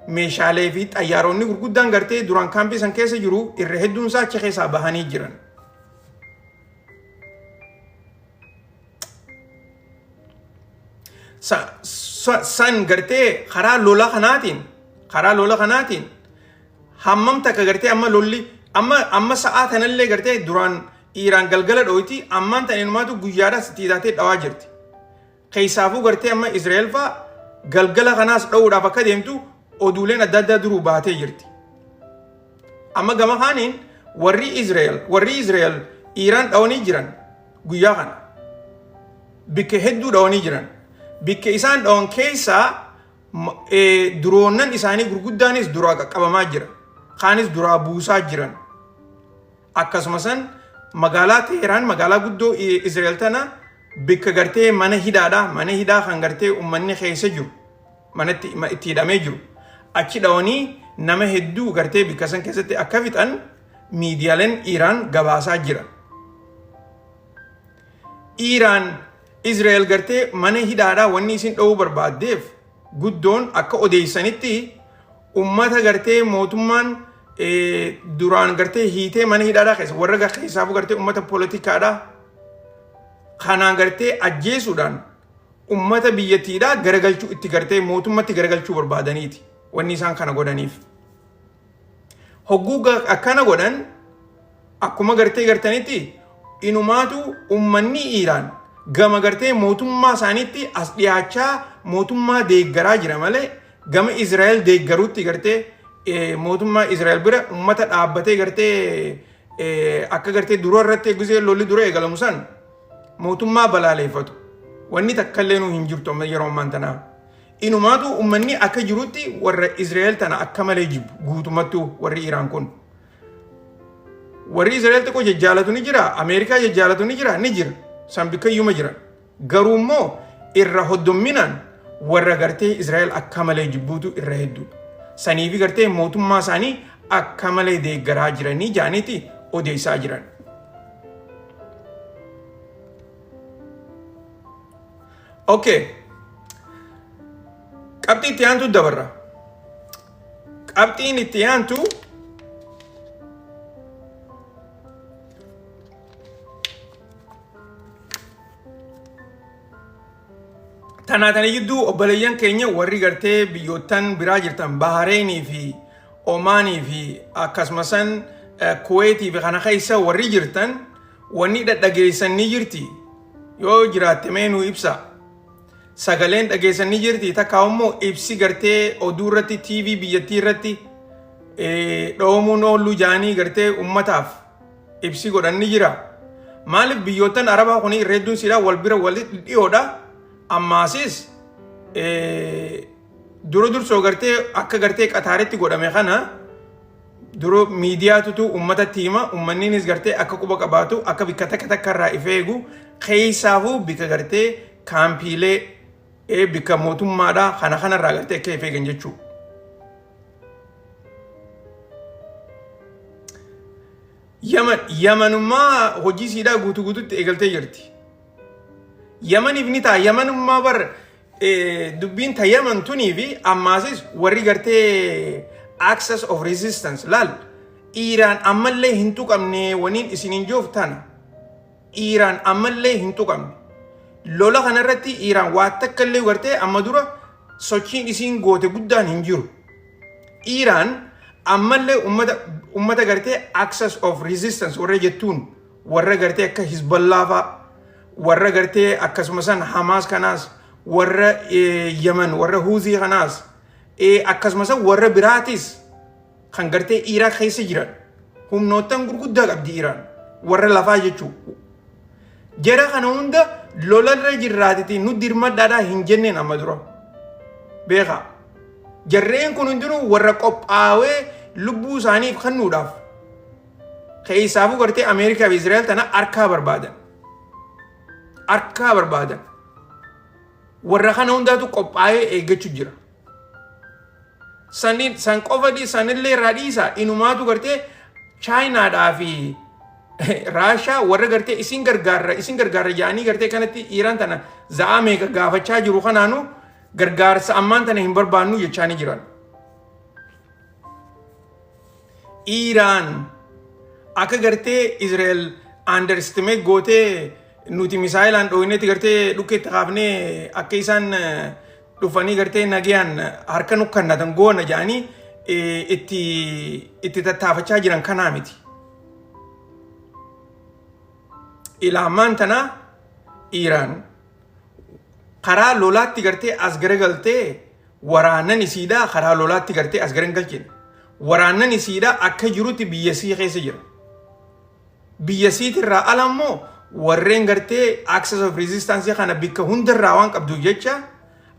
A: meeshaalee fi xayyaaronni gurguddaan gartee duraan kaampii san keessa jiru irra hedduun isaa achi keessaa bahanii jiran. San gartee karaa lola kanaatiin hammam takka gartee amma lolli amma sa'aa tanallee gartee duraan Iiraan galgala dhoyti, ammaan tan inumaatu guyyaadhaas itti hidhaatee dhawaa jirti. Keessaafuu gartee amma Israa'el fa'aa galgala kanaas dha'uudhaaf akka deemtu oduuleen adda addaa duruu baatee jirti. Amma gama kaaniin warri Israa'el Iiraan dhawanii jiran guyyaa kana. Bikka hedduu dhawanii jiran. Bikka isaan dhawan keessaa duroonnan isaanii gurguddaanis duraa qaqqabamaa jira. Kaanis duraa buusaa jiran. Akkasuma san magaalaa Teheraan, magaalaa guddoo Israa'el tana, bikka gartee mana hidhaadha. Mana hidhaa kan gartee uummanni keessa jiru, manatti itti hidhamee jiru. Achi dhawanii nama hedduu gartee bikka san keessatti akka fixan miidiyaaleen Iiraan gabaasaa jira. Iiraan Israa'el gartee mana hidhaadhaa wanni isin dha'uu barbaaddeef guddoon akka odeessanitti ummata gartee mootummaan duraan gartee hiitee mana hidhaadhaa keessa warra keessaafuu gartee ummata poolitikaadhaa kanaan gartee ajjeesuudhaan ummata biyyattiidhaa garagalchuu itti gartee mootummatti garagalchuu barbaadaniiti wanni isaan kana godhaniif. Hogguu akkana godhan akkuma gartee gartanitti inumaatu ummanni Iiraan gama gartee mootummaa isaaniitti as dhiyaachaa mootummaa deeggaraa jira malee gama Israa'el deeggaruutti gartee mootummaa Israa'el bira uummata dhaabbatee gartee akka gartee dura irratti gizee lolli dura eegalamu san mootummaa balaaleeffatu. Wanni takka illee nu hin jirtu amma yeroo ammaan tanaa. Inumaatu uummanni akka jirutti warra Israa'el tana akka malee jibbu guutumattuu warri Iraan kun. Warri Israa'el xiqqoo jajjaalatu ni jira, Ameerikaa jajjaalatu ni jira, ni jira. San bikkayyuma jira. Garuu immoo irra hoddomminaan warra gartee Israa'el akka malee jibbuutu irra hedduudha. Saniifi gartee mootummaa isaanii akka malee deeggaraa jiranii jaaniiti odeessaa jiran. Okay. Qabxii itti aantu dabarra. Qabxiin itti aantu tanaa tana jidduu obboleeyyan keenya warri gartee biyyoottan biraa jirtan Bahareenii fi Omaanii fi akkasumasan Kuweetii fi kana keessa warri jirtan wanni dhadhageessan ni jirti. Yoo jiraatte mee nuu ibsa. Sagaleen dhageessan ni jirti takka immoo ibsi gartee oduu irratti TV biyyattii irratti dhoomuun oollu jaanii gartee ummataaf ibsi godhan ni jira. Maaliif biyyoottan Arabaa kun irra hedduun siidhaa wal bira walitti dhiyoodha. Ammaasis dura dursoo gartee akka gartee Qataaritti godhame kana dura miidiyaatutu uummatatti hima, uummanniinis gartee akka quba qabaatu, akka bikka takka takka irraa if eegu, keessaafuu bikka gartee kaampiilee bikka mootummaadhaa kana kanarraa gartee akka if eegan jechuudha. Yaman Yamanummaa hojii siidhaa guutuu guututti eegaltee jirti. Yamaniif ni ta'a. Yamanummaa bar dubbiin ta Yaman tunii fi ammaasis warri gartee access of resistance laal Iiraan ammallee hin tuqamne waniin isiniin joof tana. Iiraan ammallee hin tuqamne. Lola kanarratti Iiraan waa takka illee gartee amma dura sochiin isiin goote guddaan hin jiru. Iiraan ammallee ummata gartee access of resistance warra jettuun, warra gartee akka Hizballaa fa'aa, warra gartee akkasuma san Hamaas kanaas, warra Yemen warra Huuzii kanaas, akkasuma san warra biraatis kan gartee Iraaq keessa jiran humnoottan gurguddaa qabdi Iraan warra lafaa jechuu. Jara kana hunda lolarra jirraatiti nu dirmadhaadhaa hin jenneen amma dura. Beekaa. Jarreen kun hundinuu warra qophaawee lubbuu isaaniif kennuudhaaf keessaafuu gartee Ameerikaa fi Israa'el tana harkaa barbaadan. Harkaa barbaadan. Warra kana hundaatu qophaa'ee eeggachuu jira. Saniin san qofa sanillee irraa dhiisa, inumaatu gartee Chaayinaadhaa fi Raashaa warra gartee isin gargaarra isin gargaarra jedhanii gartee kanatti Iiraan tana za'aa meeqa gaafachaa jiru kanaanu gargaarsa ammaan tana hin barbaannu jechaa ni jiran. Iiraan akka gartee Israel underestimate gootee nuti misaayilaan dhooynetti gartee dhukkeetti kaafnee akka isaan dhufanii gartee nagayaan harka nu kannatan goona jedhanii itti tattaafachaa jiran kanaa miti. Ilaamaan tana Iiraan karaa lolaatti gartee as garagaltee waraanan isiidhaa karaa lolaatti gartee as gara hin galchine. Waraanan isiidhaa akka jirutti biyya sii keessa jira. Biyya siitirraa ala immoo warreen gartee access of resistance kana bikka hundarraa waan qabduuf jecha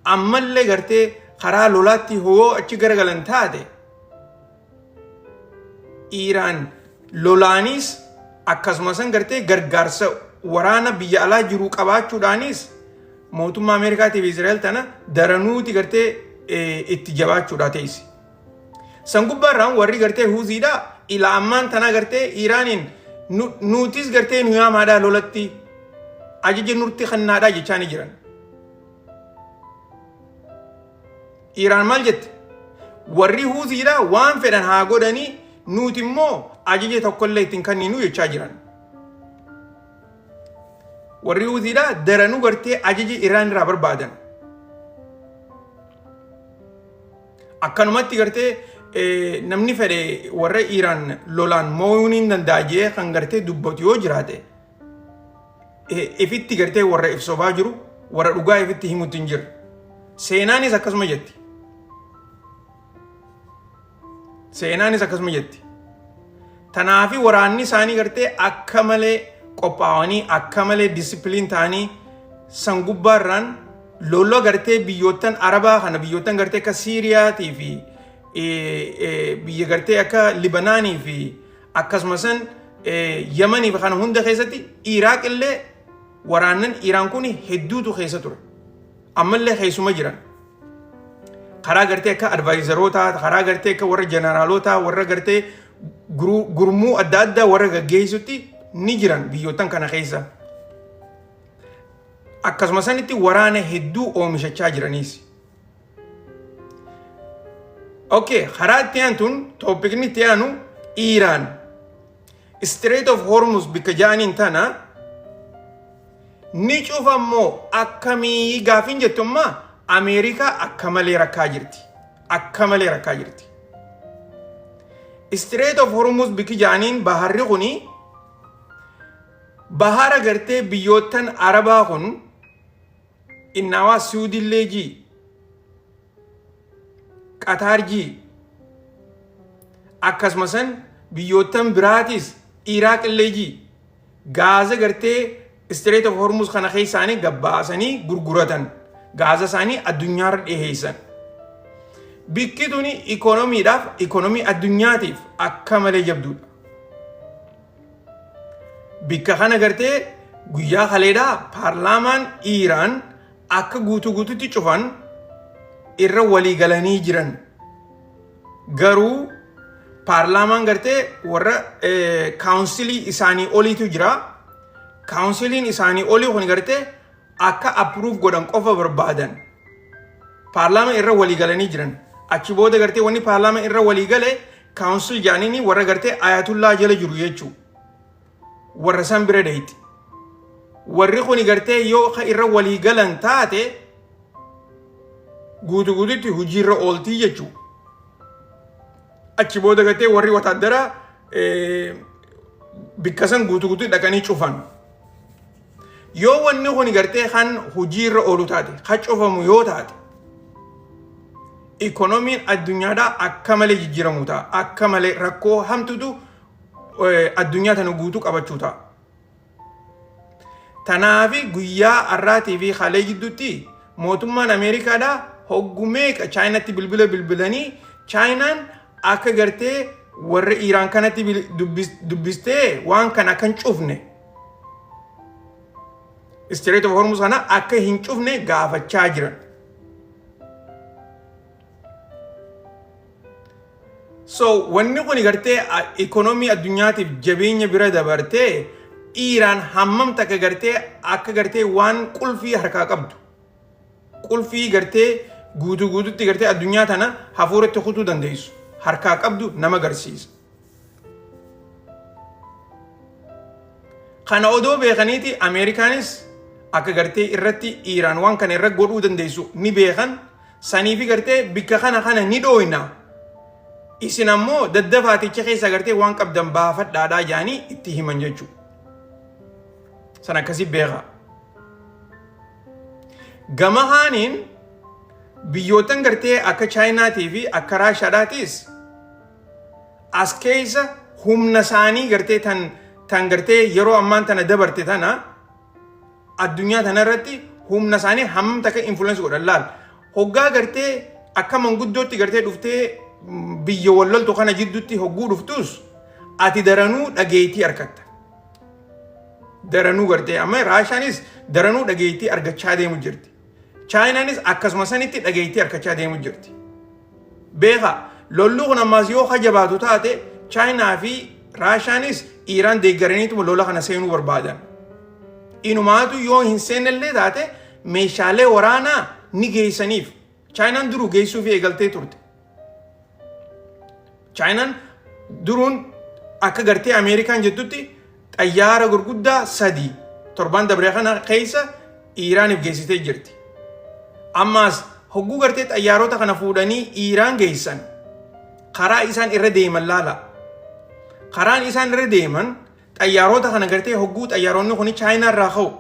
A: ammallee gartee karaa lolaatti hoo achi garagalan taate Iiraan lolaanis akkasuma san gartee gargaarsa waraana biyya alaa jiru qabaachuudhaanis mootummaa Ameerikaatii fi Israa'el tana daranuuti gartee itti jabaachuudha teessi. San gubbaarraan warri gartee Huuziidha ila ammaan tanaa gartee Iiraaniin nuutis gartee nu yaamaadhaa lolatti ajaja nurti kennaadhaa jechaa ni jiran. Iiraan maal jette? Warri Huuziidha waan fedhan haa godhanii, nuti immoo ajaja tokkollee ittiin kenninuu jechaa jiran. Warri Huuziidha daranuu gartee ajaja Iraan irraa barbaadan. Akkanumatti gartee namni fedhe warra Iiraan lolaan moo'uun hin danda'a jee kan gartee dubbatu yoo jiraate Ifitti gartee warra if sobaa jiru, warra dhugaa ifitti himutti hin jirre. Seenaanis akkasuma jetti. Seenaanis akkasuma jetti. Tanaafi waraanni isaanii gartee akka malee qophaa'anii, akka malee discipline ta'anii, san gubbaarraan lola gartee biyyoottan Arabaa kana, biyyoottan gartee akka Siiriyaatii fi biyya gartee akka Libanaanii fi akkasuma san Yamanii fi kana hunda keessatti, Iraaq illee, waraannan Iraan kun hedduutu keessa ture. Ammallee keessuma jiran. Karaa gartee akka advisorootaa, karaa gartee akka warra jeneraalootaa, warra gartee gurmuu adda addaa warra gaggeessutti ni jiran biyyoottan kana keessa. Akkasuma sanitti waraana hedduu oomishachaa jiraniis. Okay, karaa itti aantuun topicni itti aanu Iiraan. Strait of Hormuz bikka ja'aniin tana ni cufammoo akkamii gaafiin jettu ammaa Ameerikaa akka malee rakkaa jirti. Akka malee rakkaa jirti. Strait of Hormuz bikki ja'aniin baharri kuni bahara gartee biyyoottan Arabaa kun innaawaa Suudillee jii, Qataar jii, akkasuma san biyyoottan biraatis, Iraaq illee jii, gaaza gartee Strait of Hormuz kana keessaanii gabbaasanii gurguratan, gaaza isaanii addunyaarra dhiheessan. Bikki tuni ikoonomiidhaaf, ikoonomii addunyaatiif akka malee jabduudha. Bikka kana gartee guyyaa kaleedhaa paarlaamaan Iiraan akka guutuu guututti cufan irra walii galanii jiran. Garuu paarlaamaan gartee warra councilii isaanii oliitu jira. Counciliin isaanii olii kun gartee akka approve godhan qofa barbaadan. Paarlaamaa irra walii galanii jiran. Achi booda gartee wanni paarlaamaa irra walii gale council jaaniini warra gartee Ayatullaa jala jiru jechuu. Warra san bira dhayti. Warri kuni gartee yoo ka irra walii galan taate guutuu guututti hojiirra ooltii jechuu. Achi booda gartee warri wataaddaraa bikka san guutuu guututti dhaqanii cufan. Yoo wanni kun gartee kan hojiirra oolu taate, kan cufamu yoo taate, ikoonomiin addunyaadhaa akka malee jijjiiramu ta'a. Akka malee rakkoo hamtutu addunyaa tana guutuu qabachuu ta'a. Tanaafi guyyaa har'aatii fi kalee gidduutti mootummaan Ameerikaadhaa hoggumeeqa Chaayinaatti bilbila bilbilanii, Chaayinaan akka gartee warra Iiraan kanatti dubbistee waan kana akka hin cufne, Strait of Hormuz kana akka hin cufne gaafachaa jiran. So wanni kun gartee ikoonomii addunyaatiif jabeenya bira dabartee Iiraan hammam takka gartee akka gartee waan qulfii harkaa qabdu, qulfii gartee guutuu guututti gartee addunyaa tana hafuuratti kutuu dandeessu harkaa qabdu nama agarsiisa. Kana odoo beekaniiti Ameerikaanis akka gartee irratti Iiraan waan kana irra godhuu dandeessu ni beekan. Saniifi gartee bikka kana kana ni dhooyna. Isin ammoo daddafaaticha keessa gartee waan qabdan baafadhaadhaa jaanii itti himan jechuudha. San akkasii beekaa. Gama haaniin biyyootan gartee akka Chaayinaatii fi akka Raashaadhaatis as keessa humna isaanii gartee tan gartee yeroo ammaan tana dabarte tana addunyaa tana irratti humna isaanii hammam takka influence godhan laal. Hoggaa gartee akka manguddootti gartee dhuftee biyya walloltu kana jidduutti hogguu dhuftus ati daranuu dhageettii argatta. Daranuu gartee amma Raashaanis daranuu dhageettii argachaa deemu jirti. Chaayinaanis akkasuma sanitti dhageettii argachaa deemu jirti. Beeka, lolli kun ammaas yoo jabaatu taate Chaayinaa fi Raashaanis Iiraan deeggaraniituma lola kana seenuu barbaadan. Inumaatu yoo hin seennellee taate meeshaalee waraanaa ni geessaniif. Chaayinaan duruu geessuuf eegaltee turte. Chaayinaan duruun akka gartee Ameerikaan jettutti xayyaara gurguddaa sadi torban dabre kana keessa Iiraaniif geessitee jirti. Ammaas hogguu gartee xayyaarota kana fuudhanii Iiraan geessan karaa isaan irra deeman laala. Karaan isaan irra deeman Xayyaarota kana gartee hogguu xayyaaronni kun Chaayinaa irraa ka'u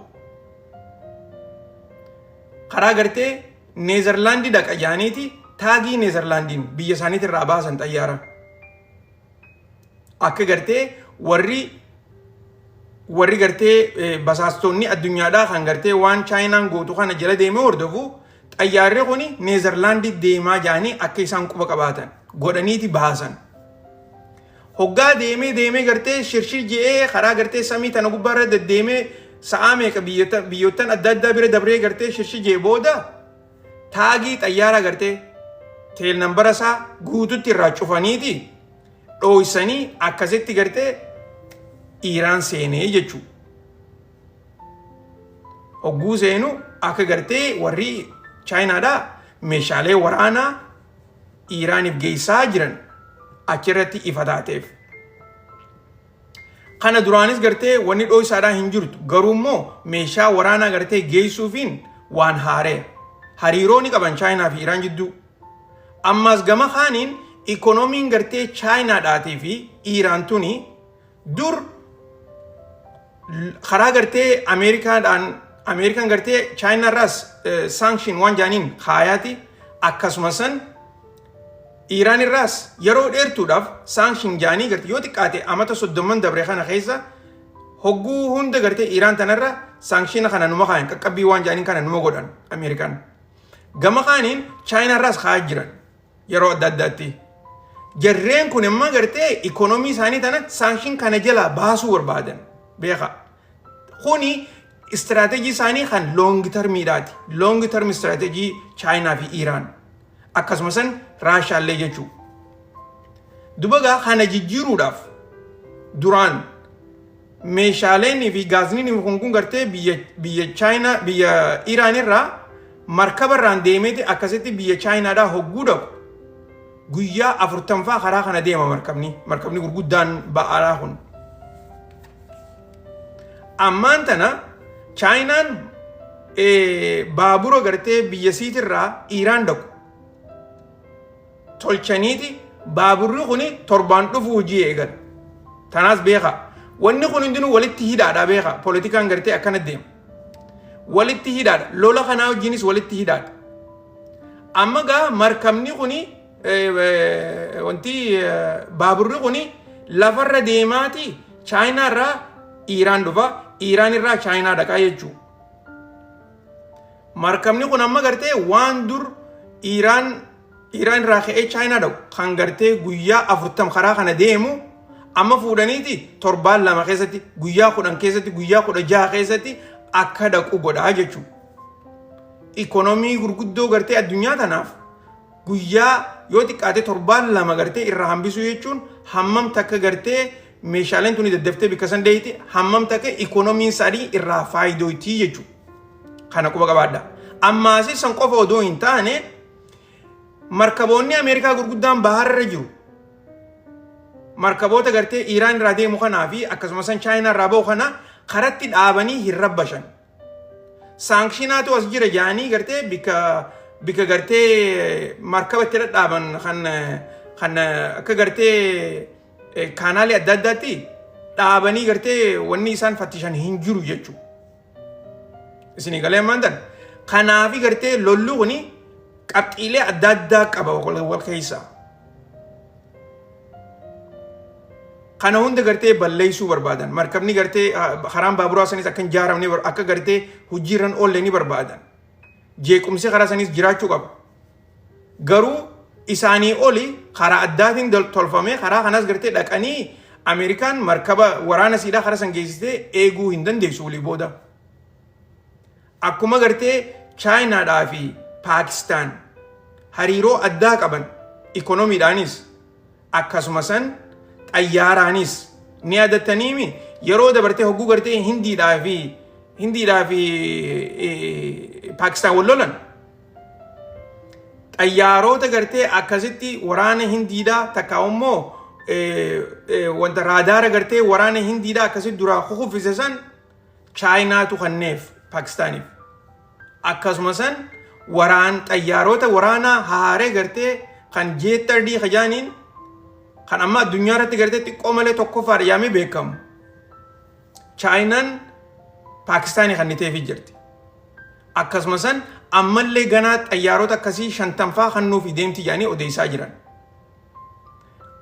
A: karaa gartee Neezerlaandii dhaqa jaaniiti taagii Neezerlaandiin biyya isaaniitti irraa baasan xayyaara. Akka gartee warri gartee basaastonni addunyaadhaa kan gartee waan Chaayinaan gootu kana jala deemee hordofu, xayyaarri kun Neezerlaandii deemaa jaanii akka isaan quba qabaatan godhaniiti baasan. Hoggaa deemee deemee gartee shirshir je'ee karaa gartee samii tana gubbaarra deddeemee sa'aa meeqa biyyoottan adda addaa bira dabree gartee shirshir je'e booda taagii xayyaara gartee tail number isaa guututti irraa cufaniiti dhooysanii akkasitti gartee Iiraan seenee jechuudha. Hogguu seenu akka gartee warri Chaayinaadhaa meeshaalee waraanaa Iiraaniif geessaa jiran achirratti ifa taateef. Kana duraanis gartee wanni dhooysaadhaa hin jirtu, garuu immoo meeshaa waraanaa gartee geessuufiin waan haaree. Hariiroo ni qaban Chaayinaa fi Iiraan jidduu. Ammaas gama kaaniin ikoonomiin gartee Chaayinaadhaatii fi Iiraan tuni dur karaa gartee Ameerikaadhaan, Ameerikaan gartee Chaayinaarraas sanction waan jaaniin kaayaati, akkasuma san Iiraan irraas yeroo dheertuudhaaf sanction jaanii gartee yoo xiqqaate amata 30n dabre kana keessa hogguu hunda gartee Iiraan tanarra sanction kana numa kaayan, qaqqabbii waan jaaniin kana numa godhan Ameerikaan. Gama kaaniin Chaayinaarraas kaayaa jiran yeroo adda addaatti. Jarreen kun immoo gartee ikoonomii isaanii tana sanction kana jalaa baasuu barbaadan beeka. Kuni istiraateejii isaanii kan long termiidhaati. Long term strategy Chaayinaa fi Iiraan. Akkasuma san Raashaallee jechuudha. Dubagaa kana jijjiiruudhaaf duraan meeshaaleen fi gaazniin kun gartee biyya Chaayinaa, biyya Iiraan irraa markaba irraan deemeeti akkasitti biyya Chaayinaadhaa hogguu dhaqu guyyaa 40ffaa karaa kana deema markabni gurguddaan ba'aadhaa kun. Ammaan tana Chaayinaan baabura gartee biyya siitirraa Iiraan dhaqu tolchaniiti, baaburri kun torbaan dhufu hojii eegala. Tanaas beeka. Wanni kun hundinuu walitti hidhaadha, beeka. Poolitikaan gartee akkana deema. Walitti hidhaadha. Lola kanaa wajjinis walitti hidhaadha. Amma gaa markabni kuni, wanti baaburri kuni lafarra deemaati Chaayinaa irraa Iiraan dhufa. Iiraan irraa Chaayinaa dhaqaa jechuudha. Markabni kun amma gartee waan dur Iiraan irraa ka'ee Chaayinaa dhaqu kan gartee guyyaa 40 karaa kana deemu amma fuudhaniiti torbaan 2 keessatti, guyyaa 10 keessatti, guyyaa 16 keessatti akka dhaqu godhaa jechuudha. Ikonomii gurguddoo gartee addunyaa tanaaf guyyaa yoo xiqqaate torbaan 2 gartee irraa hambisuu jechuun hammam takka gartee meeshaaleen tuni daddaftee bikka san deeyite, hammam takka ikonomiin isaanii irraa faayidooti jechuudha. Kana quba qabaadha. Ammaasii san qofa odoo hin taane, markaboonni Ameerikaa gurguddaan baharra jiru. Markaboota gartee Iiraan irraa deemu kanaa fi akkasumas san Chaayinaa irraa bahu kana karatti dhaabanii hin rabbashan. Sanctionaatu as jira jaanii gartee bikka gartee markaba itti dhadhaaban kan akka gartee kaanaalee adda addaatti dhaabanii gartee wanni isaan fattishan hin jiru jechuudha. Isinii galee ammaan tan. Kanaafi gartee lolli kuni qabxiilee adda addaa qaba wal keessaa. Kana hunda gartee balleessuu barbaadan. Markabni gartee karaan baaburaa sanis akka hin ijaaramne, akka gartee hojiirran oolle ni barbaadan. Jeequmsi karaa sanis jiraachuu qaba. Garuu isaanii oli karaa addaatiin tolfamee karaa kanas gartee dhaqanii Ameerikaan markaba waraana siidhaa karaa san geessitee eeguu hin dandeessu walii booda. Akkuma gartee Chaayinaadhaa fi Paakistaan hariiroo addaa qaban, ikonomiidhaanis akkasuma san xayyaaraanis ni yaadattaniimi, yeroo dabartee hogguu gartee Hindiidhaa fi Paakistaan wal lolan xayyaarota gartee akkasitti waraana Hindiidhaa takka immoo wanta raadaara gartee waraana Hindiidhaa akkasitti duraa kukuffise san Chaayinaatu kanneef Paakistaaniif. Akkasuma san waraan xayyaarota waraanaa haaree gartee kan J-30 kajaaniin kan amma addunyaa irratti gartee xiqqoo malee tokkoffaadha yaamee beekamu. Chaayinaan Paakistaanii kanniteefii jirti. Akkasuma san ammallee ganaa xayyaarota akkasii shantamfaa kannuufi deemti jedhanii odeessaa jiran.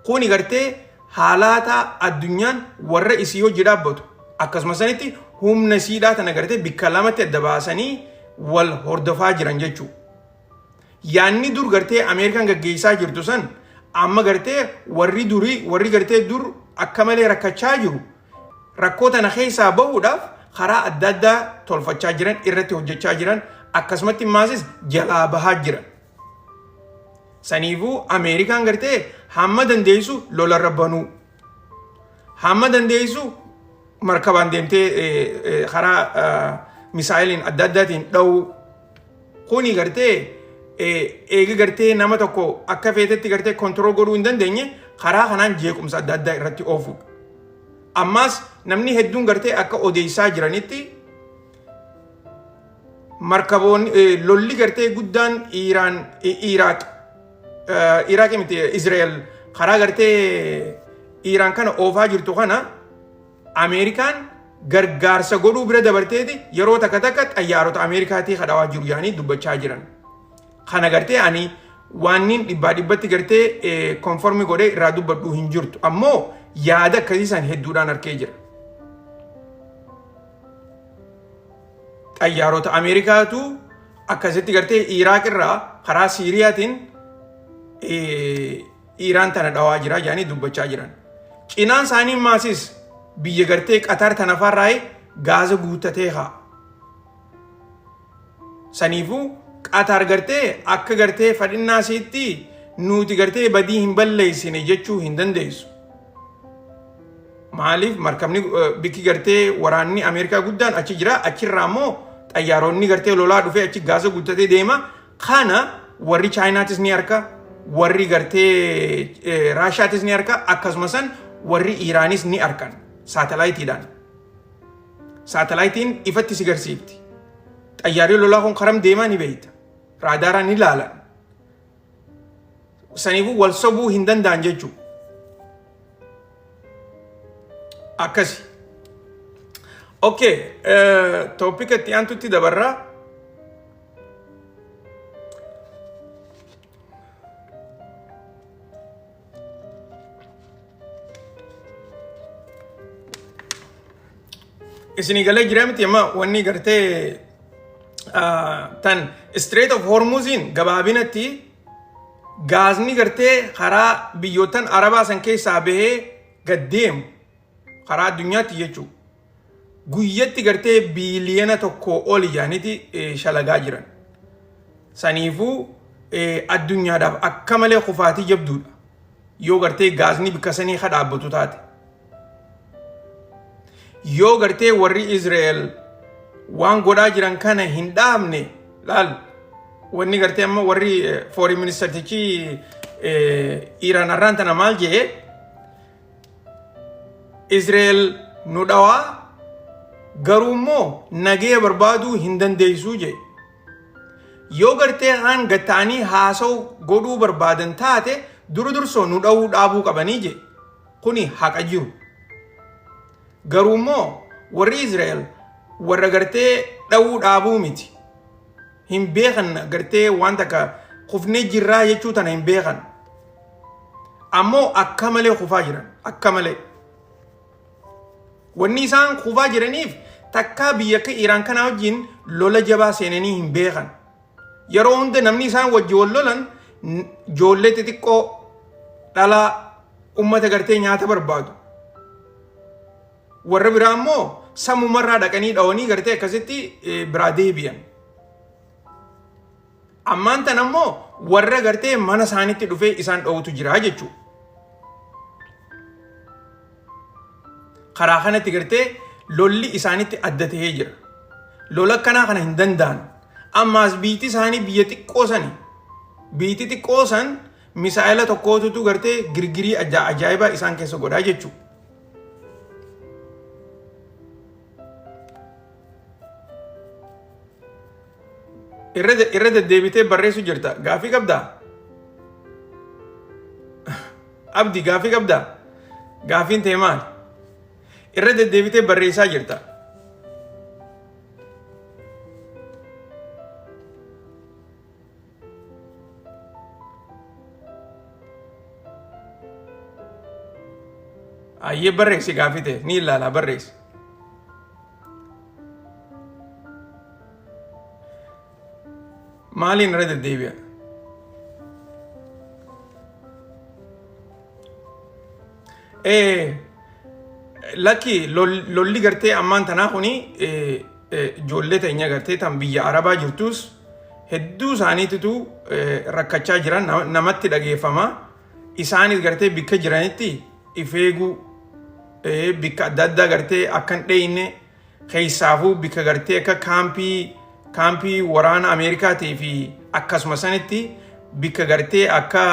A: Kuni gartee haalaataa addunyaan warra isii hojii dhaabbatu akkasuma sanitti humna isiidhaa tana gartee bikka lamatti adda baasanii wal hordofaa jiran jechuudha. Yaanni dur gartee Ameerikaan gaggeessaa jirtu san amma gartee warri durii warri gartee dur akka malee rakkachaa jiru rakkoo tana keessaa bahuudhaaf karaa adda addaa tolfachaa jiran irratti hojjechaa jiran akkasumatti maasis jalaa bahaa jiran. Saniifuu Ameerikaan gartee hamma dandeessu lolarra banuu hamma dandeessu markabaan deemtee karaa misaayiliin adda addaatiin dha'uu kuni gartee eegi gartee nama tokko akka feetetti gartee control godhuu hin dandeenye karaa kanaan jeequmsa adda addaa irratti oofuudha. Ammaas namni hedduun gartee akka odeessaa jiranitti markaboonni lolli gartee guddaan Iiraan Iraaq Iraaq miti Israa'el karaa gartee Iiraan kana oofaa jirtu kana Ameerikaan gargaarsa godhuu bira dabarteeti yeroo takka takka xayyaarota Ameerikaatii kadhawaa jiru yaanii dubbachaa jiran. Kana gartee ani waannin dhibbaa dhibbatti gartee confirm godhee irraa dubbadhu hin jirtu. Ammoo yaada akkasii san hedduudhaan arkee jira. Xayyaarota Ameerikaatu akkasitti gartee Iraaq irraa karaa Siiriyaatiin Iiraan tana dhawaa jira jedhanii dubbachaa jiran. Cinaan isaanii maasis biyya gartee Qatar tana farraa gaaza guuttatee haa. Saniifuu Qatar gartee akka gartee fadhinnaa isiitti nuti gartee badii hin balleessine jechuu hin dandeessu. Maaliif markabni bikki gartee waraanni Ameerikaa guddaan achi jira achirraa immoo xayyaaronni gartee lolaa dhufee achi gaaza guuttatee deema. Kana warri Chaayinaatis ni harka, warri gartee Raashiyaatis ni harka, akkasuma san warri Iiraanis ni harkan saatalaayitiidhaan. Saatalaayitiin ifatti si garsiifti. Xayyaarri lolaa kun karam deemaa ni beekta. Raadaaraan ni laalan. Saniifuu wal sobuu hin danda'an jechuudha. Akkasi. Okay, topic itti aantutti dabarraa. Isinii galee jira miti amma wanni gartee tan Strait of Hormuziin gabaabinatti gaazni gartee karaa biyyoottan Arabaa san keessaa bahee gad deemu karaa addunyaatti jechuudha. Guyyatti gartee biiliyoona 1 ol ijaaniiti shalagaa jiran. Saniifuu addunyaadhaaf akka malee kufaatii jabduudha. Yoo gartee gaazni bikka sanii ka dhaabbatu taate. Yoo gartee warri Israa'el waan godhaa jiran kana hin dhaabne laal wanni gartee amma warri foreign ministertichi Iiraan har'aan tana maal jedhee Israa'el nu dhawaa garuu immoo nagaya barbaaduu hin dandeessuu jedhe. Yoo gartee kaan gatta'anii haasa'u godhuu barbaadan taate dura dursoo nu dhawuu dhaabuu qabanii jedhe. Kuni haqa jiru. Garuu immoo warri Israa'el warra gartee dhawuu dhaabuu miti. Hin beekan gartee waan takka kufnee jirraa jechuu tana hin beekan. Ammoo akka malee kufaa jiran akka malee. Wanni isaan kufaa jiraniif takkaa biyya akka Iraan kanaa wajjin lola jabaa seenanii hin beekan. Yeroo hunda namni isaan wajji wal lolan ijoollee xixiqqoo dhalaa ummata gartee nyaata barbaadu. Warra biraa immoo samumarraa dhaqanii dhawanii gartee akkasitti biraa deebi'an. Ammaan tana immoo warra gartee mana isaanitti dhufee isaan dhawutu jira jechuudha. Karaa kanatti gartee lolli isaanitti adda ta'ee jira. Lola akkanaa kana hin danda'an. Ammaas biitti isaanii biyya xiqqoo sani. Biitti xiqqoo san misaa'ela tokkootutu gartee girgirii ajaa'ibaa isaan keessa godhaa jechuudha. Irra deddeebitee barreessu jirta. Gaafii qabdaa? Abdi gaafii qabdaa? Gaafiin tee maali? Irra deddeebitee barreessaa jirta. Ayyee barreessi gaafii ta'e ni ilaala barreessi. Maaliin irra deddeebi'a? Lakki lolli gartee ammaan tanaa kuni ijoollee teenya gartee tan biyya Arabaa jirtus hedduu isaaniititu rakkachaa jiran namatti dhageeffama. Isaanis gartee bikka jiranitti if eeguu bikka adda addaa gartee akka hin dheeyne keessaafuu bikka gartee akka kaampii waraana Ameerikaatii fi akkasuma sanitti bikka gartee akka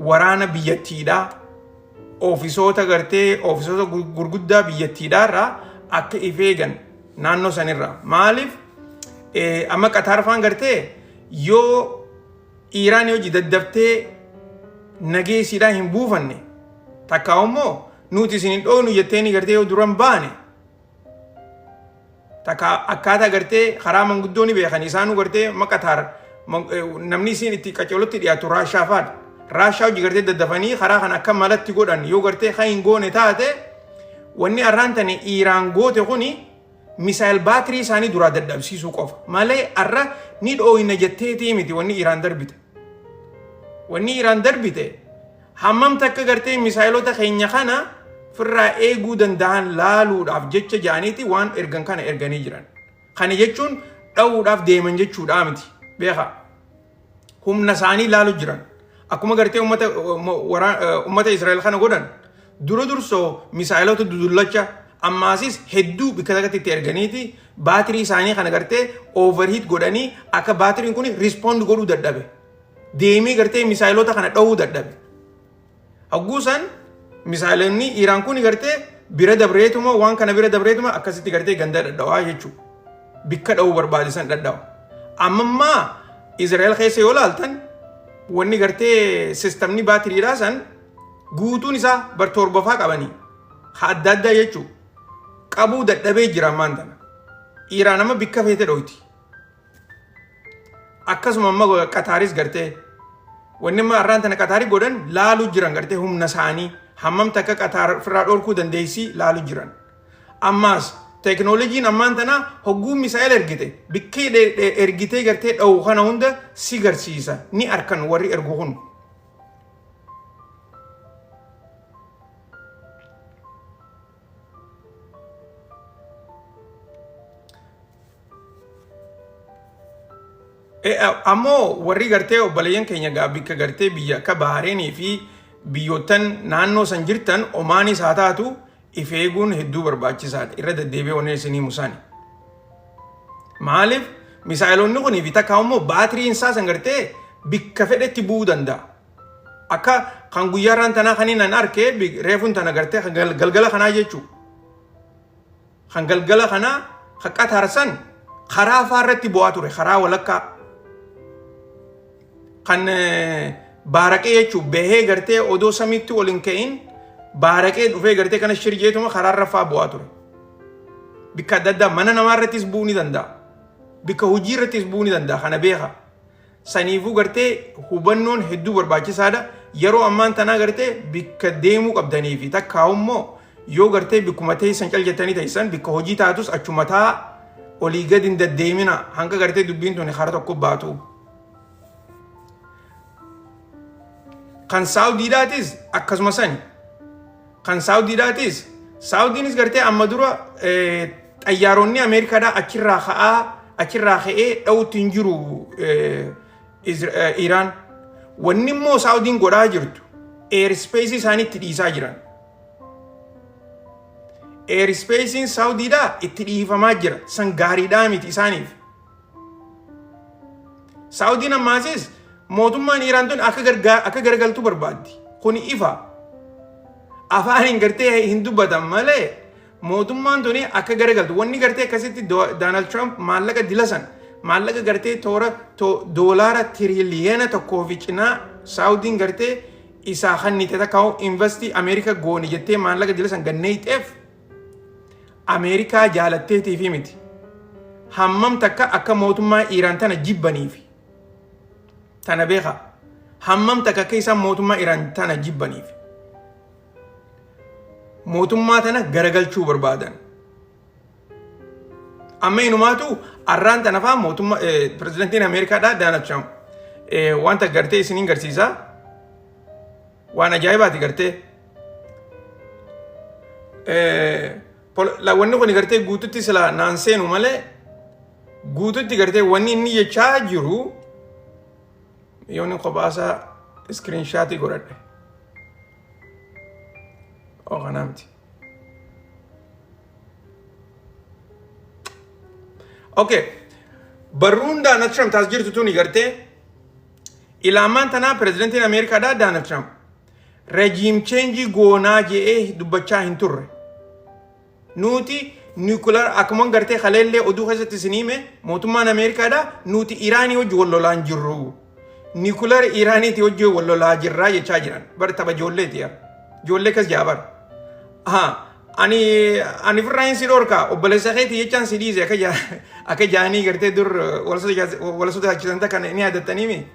A: waraana biyyattiidhaa oofisoota gartee oofisoota gurguddaa biyyattiidhaa irraa akka if eegan naannoo sanirraa maaliif amma Qataar faan gartee yoo Iiraan hojii daddaftee nageessiidhaa hin buufanne takkaa immoo nuti isin hin dhoofnu jetteeni gartee yoo duran baane takka akkaataa gartee karaa manguddoo ni beekan isaanuu gartee maqataar namni isiin itti qaceelotti dhiyaatu raashaa faadha. Raashaa hojii gartee daddafanii karaa kana akka malatti godhan yoo gartee kan hin goone taate wanni arraan tani Iiraan goote kuni misaayil baatirii isaanii duraa dadhabsiisuu qofa malee arra ni dhooyna jetteetii miti wanni Iiraan darbite. Wanni Iiraan darbite hammam takka gartee misaayilota keenya kana firraa eeguu danda'an laaluudhaaf jecha ja'aniiti waan ergan kana erganii jiran. Kana jechuun dha'uudhaaf deeman jechuudhaa miti. Beekaa. Humna isaanii laalu jiran. Akkuma gartee ummata Israa'el kana godhan dura dursoo misaayilota dudullacha ammaasis hedduu bikka takkatti itti erganiiti baatirii isaanii kana gartee overheat godhanii akka baatiriin kun respond godhuu dadhabe. Deemee gartee misaayilota kana dha'uu dadhabe. Hogguu san misaayilonni Iiraan kun gartee bira dabreetuma waan kana bira dabreetuma akkasitti gartee ganda dhadhawaa jechuudha. Bikka dha'uu barbaade san dhadhawa. Ammammaa Israa'el keessa yoo laaltan wanni gartee sistamni baatiriidhaa san guutuun isaa bar torbafaa qabanii ha adda addaa jechuudha. Qabuu dadhabee jira ammaan tana. Iiraan amma bikka feete dhoyti. Akkasuma amma Qataaris gartee wanni amma har'aan tana Qataarii godhan laalu jiran gartee humna isaanii hammam takka Qataar ofirraa dhorkuu dandeessi laalu jiran. Ammaas teekinooloojiin ammaan tana hogguu misaa'el ergite bikkee ergitee gartee dha'u kana hunda si garsiisa ni arkan warri ergu kun. Ammoo warri gartee obboleeyyan keenya gaa bikka gartee biyya akka Bahareenii fi biyyoottan naannoo san jirtan Omaanis haa taatu if eeguun hedduu barbaachisaadha. Irra deddeebi'ee wanni isin himu sani. Maaliif misaa'eloonni kunii fi takka immoo baatiriin isaa san gartee bikka fedhetti bu'uu danda'a. Akka kan guyyaa irraan tanaa kan inni arke reefuun tana gartee kan galgala kanaa jechuudha. Kan galgala kanaa kan Qataar san karaa faa irratti bu'aa ture karaa walakkaa. Kan baaraqee jechuun bahee gartee odoo samiitti ol hin ka'in baaraqee dhufee gartee kana shirjeetuma karaa irra faa bu'aa ture. Bikka adda addaa mana namaa irrattis bu'uu ni danda'a. Bikka hojii irrattis bu'uu ni danda'a kana beeka. Saniifuu gartee hubannoon hedduu barbaachisaadha. Yeroo ammaan tanaa gartee bikka deemuu qabdanii fi takkaa immoo yoo gartee bikkuma teessan cal jettanii teessan bikka hojii taatus achuma taa olii gadi hin deddeemina hanga gartee dubbiin tuni karaa tokko baatu. Kan Saawudiidhaatis akkasuma sani. Kan Saawudiidhaatis Saawudiinis gartee amma dura xayyaaronni Ameerikaadhaa achirraa ka'aa achirraa ka'ee dha'utti hin jiru Iraan. Wanni immoo Saawudiin godhaa jirtu airspace isaanii itti dhiisaa jiran. Airspacein Saawudiidhaa itti dhiifamaa jira. San gaariidhaa miti isaaniif. Saawudiin ammaasis mootummaan Iraan tun akka garagaltu barbaaddi. Kuni ifa. Afaaniin gartee hin dubbatan malee mootummaan tuni akka garagaltu. Wanni gartee akkasitti Doonaald Tiraamp maallaqa dilasan maallaqa gartee toora doolaara tiriliyoona tokkoo fi cinaa Saawudiin gartee Isaa kannite takka invest Ameerika goone jettee maallaqa jala san ganneeyxeef Ameerikaa jaalatteetiifi miti. Hammam takka akka mootummaa Iiraan tana jibbaniifi. Tana beeka. Hammam takka akka isaan mootummaa Iiraan tana jibbaniif. Mootummaa tana garagalchuu barbaadan. Amma inumaatu arraan tana faa mootummaa pirezidantiin Ameerikaadhaa Donald Trump wanta gartee isiniin garsiisa. Waan ajaa'ibaati gartee. Wanni kun gartee guututti sila naan seenu malee, guututti gartee wanni inni jechaa jiru yoon inni kophaasaa screenshot godhadhe. Oo, kanaa miti. Okay. Barruun Donald Trump taas jirtu tuni gartee ilaamaan tanaa pirezidantiin Ameerikaadhaa Donald Trump regime change goonaa je'ee dubbachaa hin turre. Nuti nuclear akkuma gartee kaleellee oduu keessatti isin hime, mootummaan Ameerikaadhaa nuti Iraanii wajji wal lolaa hin jirru. Nuclear Iraaniiti wajji wal lolaa jirraa jechaa jiran. Bar tapha ijoolleeti yaa. Ijoollee kas jaa bar. Ani firraa hin si dhorka, obboleessa keetii jechaan si dhiise akka jaanii gartee dur wal sodaachisan takka ni yaadattaniimi.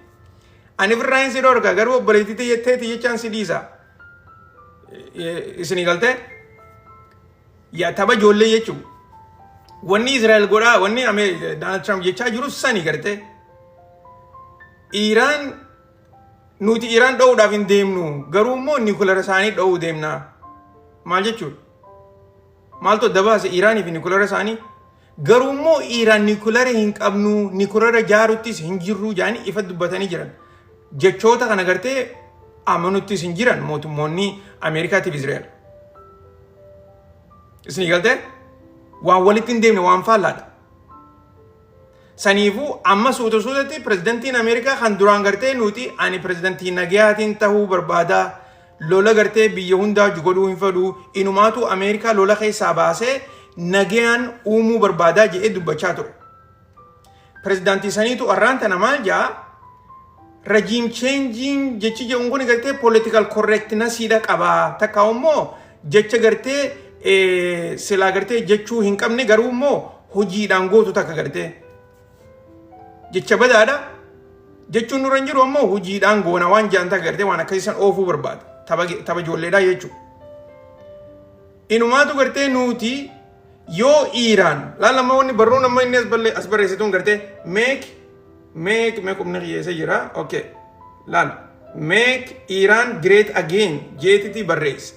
A: Ani firraa hin si dhorka, garuu obboleettii jetteeti jechaan si dhiisa. Isinii galtee? Yaa, tapha ijoollee jechuun. Wanni Israa'el godhaa, wanni Donald Trump jechaa jiru sani gartee. Iiraan, nuti Iiraan dho'uudhaaf hin deemnu, garuu immoo nuclear isaanii dho'uu deemna. Maal jechuudha? Maaltu adda baase Iiraanii fi nuclear isaanii? Garuu immoo Iiraan nuclear hin qabnu, nuclear jaaruttis hin jirru jaanii ifa dubbatanii jiran. Jechoota kana gartee amanuttis hin jiran mootummoonni Ameerikaatiif Israa'el. Isinii galtee? Waan walitti hin deemne, waan faallaadha. Saniifuu amma suuta suutatti pirezidantiin Ameerikaa kan duraan gartee nuti ani pirezidantii nagayaatiin tahuu barbaada, lola gartee biyya hundaa godhuu hin fedhu, inumaatu Ameerikaa lola keessaa baasee nagayaan uumuu barbaadaa jedhee dubbachaa ture. Pirezidantii saniitu arraan tana maal jaa? Regime changing jechi jedhuun kun gartee political correctnessiidha qabaa, takka immoo jecha gartee silaa gartee jechuu hin qabne, garuu immoo hojiidhaan gootu takka gartee jecha badaadha jechuun nurra hin jiru, ammoo hojiidhaan goona waan jaan takka gartee waan akkasiisan oofuu barbaada, tapha ijoolleedhaa jechuudha. Inumaatu gartee nuti yoo Iiraan laalama, wanni barruun amma inni as barreessituun gartee make humna qiyyeessa jira. Okay, laal, "Make Iran great again" jeetiti barreesse.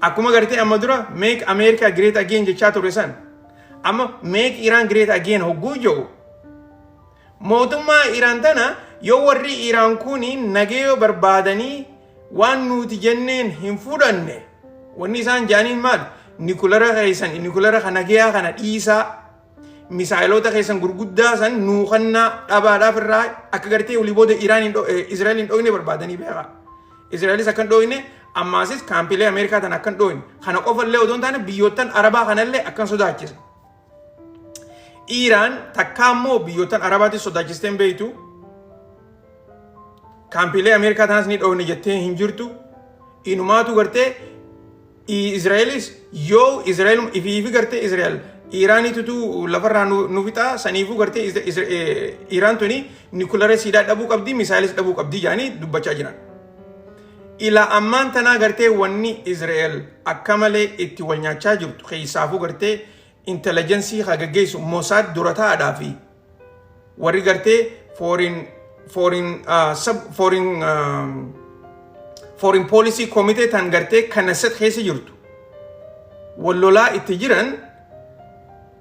A: Akkuma gartee amma dura "Make America great again" jechaa ture san, amma "Make Iran great again" hogguu jedhu, mootummaa Iiraan tana yoo warri Iiraan kun nagaya barbaadanii waan nuti jenneen hin fudhanne, wanni isaan jaaniin maal? Nuclear keessan, nuclear kana nagayaa kana dhiisaa, misaayilota keessan gurguddaa san nuukannaa dhabaadhaaf irraa akka gartee olii booda Iraan hin Israa'el hin dhoyne barbaadanii beekaa. Israa'elis akka hin dhoyne, ammaasis kaampiilee Ameerikaa tan akka hin dhoyne, kana qofallee odoo hin taane biyyoottan Arabaa kanallee akkan sodaachisa. Iiraan takkaa immoo biyyoottan Arabaatis sodaachistee hin beektu. Kaampiilee Ameerikaa tanas ni dhoyne jettee hin jirtu. Inumaatu gartee Israa'elis yoo Israa'el ifii gartee Israa'el Iraanitutu lafarraa nu fixaa, saniifuu gartee Iraan tuni nuclear siidaa dhabuu qabdi, misaayilis dhabuu qabdi jedhanii dubbachaa jiran. Ila ammaan tanaa gartee wanni Israa'el akka malee itti wal nyaachaa jirtu, keessaafuu gartee intelligence haa gaggeessu Mossad dura taa'aadhaa fi warri gartee foreign policy committee tan gartee Knesset keessa jirtu wal lolaa itti jiran,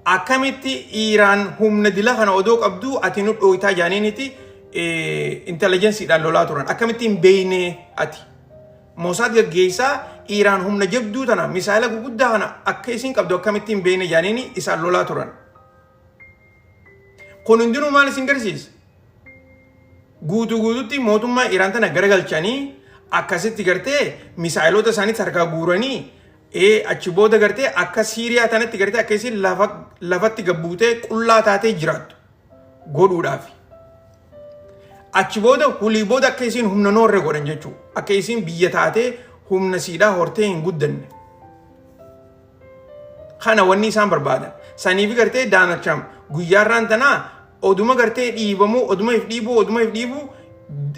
A: akkamitti Iiraan humna dila kana odoo qabdu ati nu dhooytaa jaaniiniti intelligenceiidhaan lolaa turan. Akkamitti hin beeyne ati? Mossad gaggeessaa Iiraan humna jabduu tana, misaayila gurguddaa kana akka isin qabdu akkamitti hin beeyne jaaniini isaan lolaa turan. Kun hundinuu maal isin garsiisa? Guutuu guututti mootummaa Iiraan tana garagalchanii akkasitti gartee misaayilota isaaniitti harkaa guuranii achi booda gartee akka Siiriyaa tanatti gartee akka isin lafatti gabbuutee qullaa taatee jiraattu godhuudhaaf. Achi booda hulii booda akka isiin humna noorre godhan jechuudha. Akka isiin biyya taatee humna siidhaa hortee hin guddanne. Kana wanni isaan barbaadan. Saniifi gartee Donald Trump guyyaarraan tanaa oduma gartee dhiibamuu, oduma if dhiibuu, oduma if dhiibuu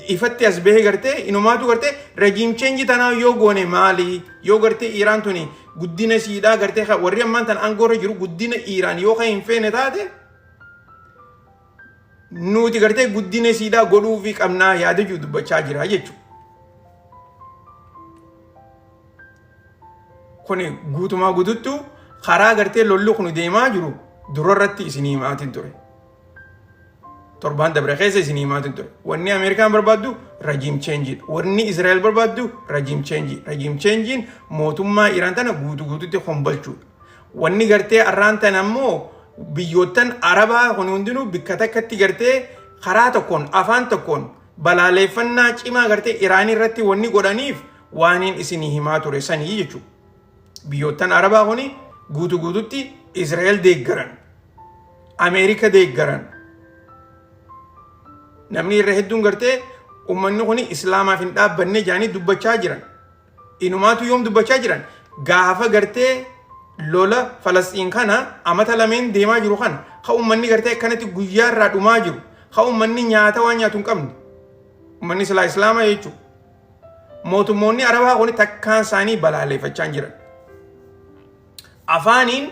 A: ifatti as bahee gartee inumaatu gartee regime change tanaa yoo goone maali? Yoo gartee Iiraan tuni guddina siidhaa gartee warri ammaan tan aangoorra jiru guddina Iiraan yoo kan hin feene taate, nuti gartee guddina siidhaa godhuufii qabnaa yaada jiru dubbachaa jira jechuudha. Kuni guutumaa guututtu karaa gartee lolli kun deemaa jiru durarratti isinii himaatiin ture. Torbaan dabre keessa isinii himaatiin ture. Wanni Ameerikaan barbaaddu regime change. Wanni Israa'el barbaaddu regime change. Regime changein mootummaa Iraan tana guutuu guututti hombalchuudha. Wanni gartee arraan tana ammoo biyyoottan Arabaa kun hundinuu bikka takkatti gartee karaa tokkoon, afaan tokkoon balaaleeffannaa cimaa gartee Iraan irratti wanni godhaniif waaniin isinii himaa ture sanii jechuudha. Biyyoottan Arabaa kuni guutuu guututti Israa'el deeggaran. Ameerika deeggaran. Namni irra hedduun gartee uummanni kuni Islaamaaf hin dhaabbanne jaanii dubbachaa jiran. Inumaatu yoom dubbachaa jiran? Gaafa gartee lola Falasxiin kana amata lameen deemaa jiru kana, ka uummanni gartee akkanatti guyyaa irraa dhumaa jiru, ka uummanni nyaata waan nyaatu hin qabne. Uummanni silaa Islaamaa jechuudha. Mootummoonni Arabaa kun takkaan isaanii balaaleffachaa jiran. Afaaniin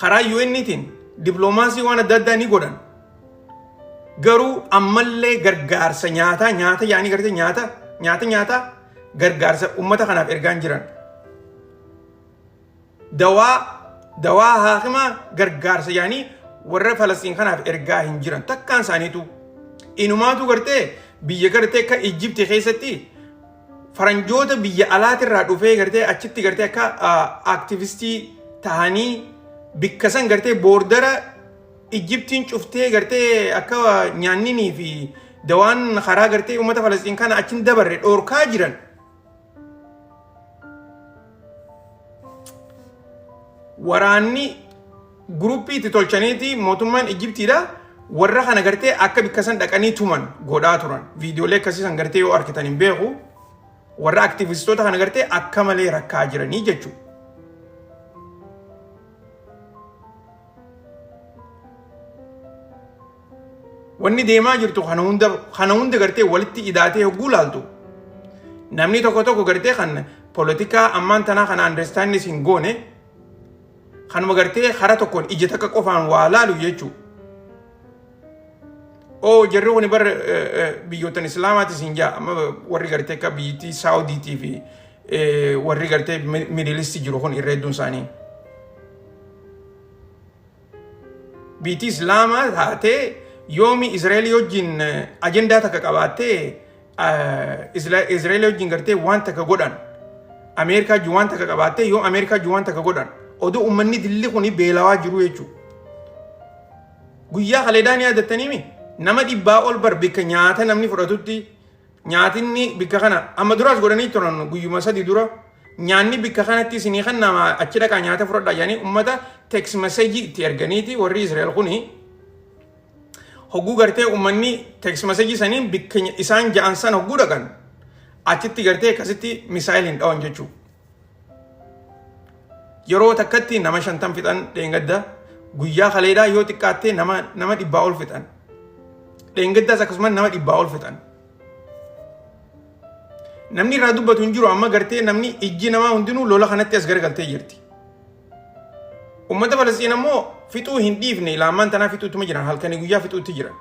A: karaa UN'tiin dippiloomaasii waan adda addaa ni godhan. Garuu ammallee gargaarsa nyaataa, nyaata yaanii gartee nyaata nyaata nyaataa gargaarsa uummata kanaaf ergaan jiran. Dawaa, dawaa haakimaa gargaarsa yaanii warra Falastiin kanaaf ergaa hin jiran takkaan isaaniitu. Inumaatu gartee biyya gartee akka Ijjipti keessatti faranjoota biyya alaatirraa dhufee gartee achitti gartee akka activistii tahanii bikka san gartee border Ijjiptiin cuftee gartee akka nyaanninii fi dawaan karaa gartee uummata Falastiin kana achin dabarre dhoorkaa jiran. Waraanni groupii itti tolchaniiti mootummaan Ijjiptiidha warra kana gartee akka bikka san dhaqanii tuman godhaa turan. Viidiyoolee akkasii san gartee yoo argitan hin beeku, warra activistoota kana gartee akka malee rakkaa jiranii jechuudha. Wanni deemaa jirtu kana hunda gartee walitti idaatee hogguu laaltu, namni tokko tokko gartee kan poolitikaa ammaan tanaa kana understandis hin goone, kanuma gartee kara tokkoon ija takka qofaan waa laalu jechuudha. Oo, jarri kuni bar biyyoottan Islaamaatis hin jaa, amma warri gartee akka biyyattii Saawudiitii fi warri gartee Middle East jiru kun irra hedduun isaanii. Biyyi Islaamaa taatee yoomi Israa'elii wajjin ajandaa takka qabaattee, Israa'elii wajjin gartee waan takka godhan, Ameerikaa wajjin waan takka qabaattee, yoo Ameerikaa wajjin waan takka godhan, oduu uummanni dilli kuni beelawaa jiru jechuudha. Guyyaa kaleedaan yaadattaniimi, nama 100 ol bar bikka nyaata namni fudhatutti nyaatinni bikka kana amma duraas godhanii turan. Guyyuma 3 dura nyaanni bikka kanatti isinii kan nama achi dhaqaa nyaata fudhadhaa jedhanii ummata text message itti erganiiti. Warri Israa'el kuni hogguu gartee ummanni text message saniin bikka isaan ja'an sana hogguu dhaqan, achitti gartee akkasitti missile hin dhawan jechuudha. Yeroo takkatti nama 50 fixan dheengadda. Guyyaa kaleedhaa yoo xiqqaattee nama 100 ol fixan. Dheengaddaas akkasumas nama 100 ol fixan. Namni irraa dubbatu hin jiru. Amma gartee namni ijji namaa hundinuu lola kanatti as garagaltee jirti. Uummata Falastiin ammoo fixuu hin dhiifne. Ilaamaan tanaa fixuuttuma jiran, halkanii guyyaa fixuutti jiran.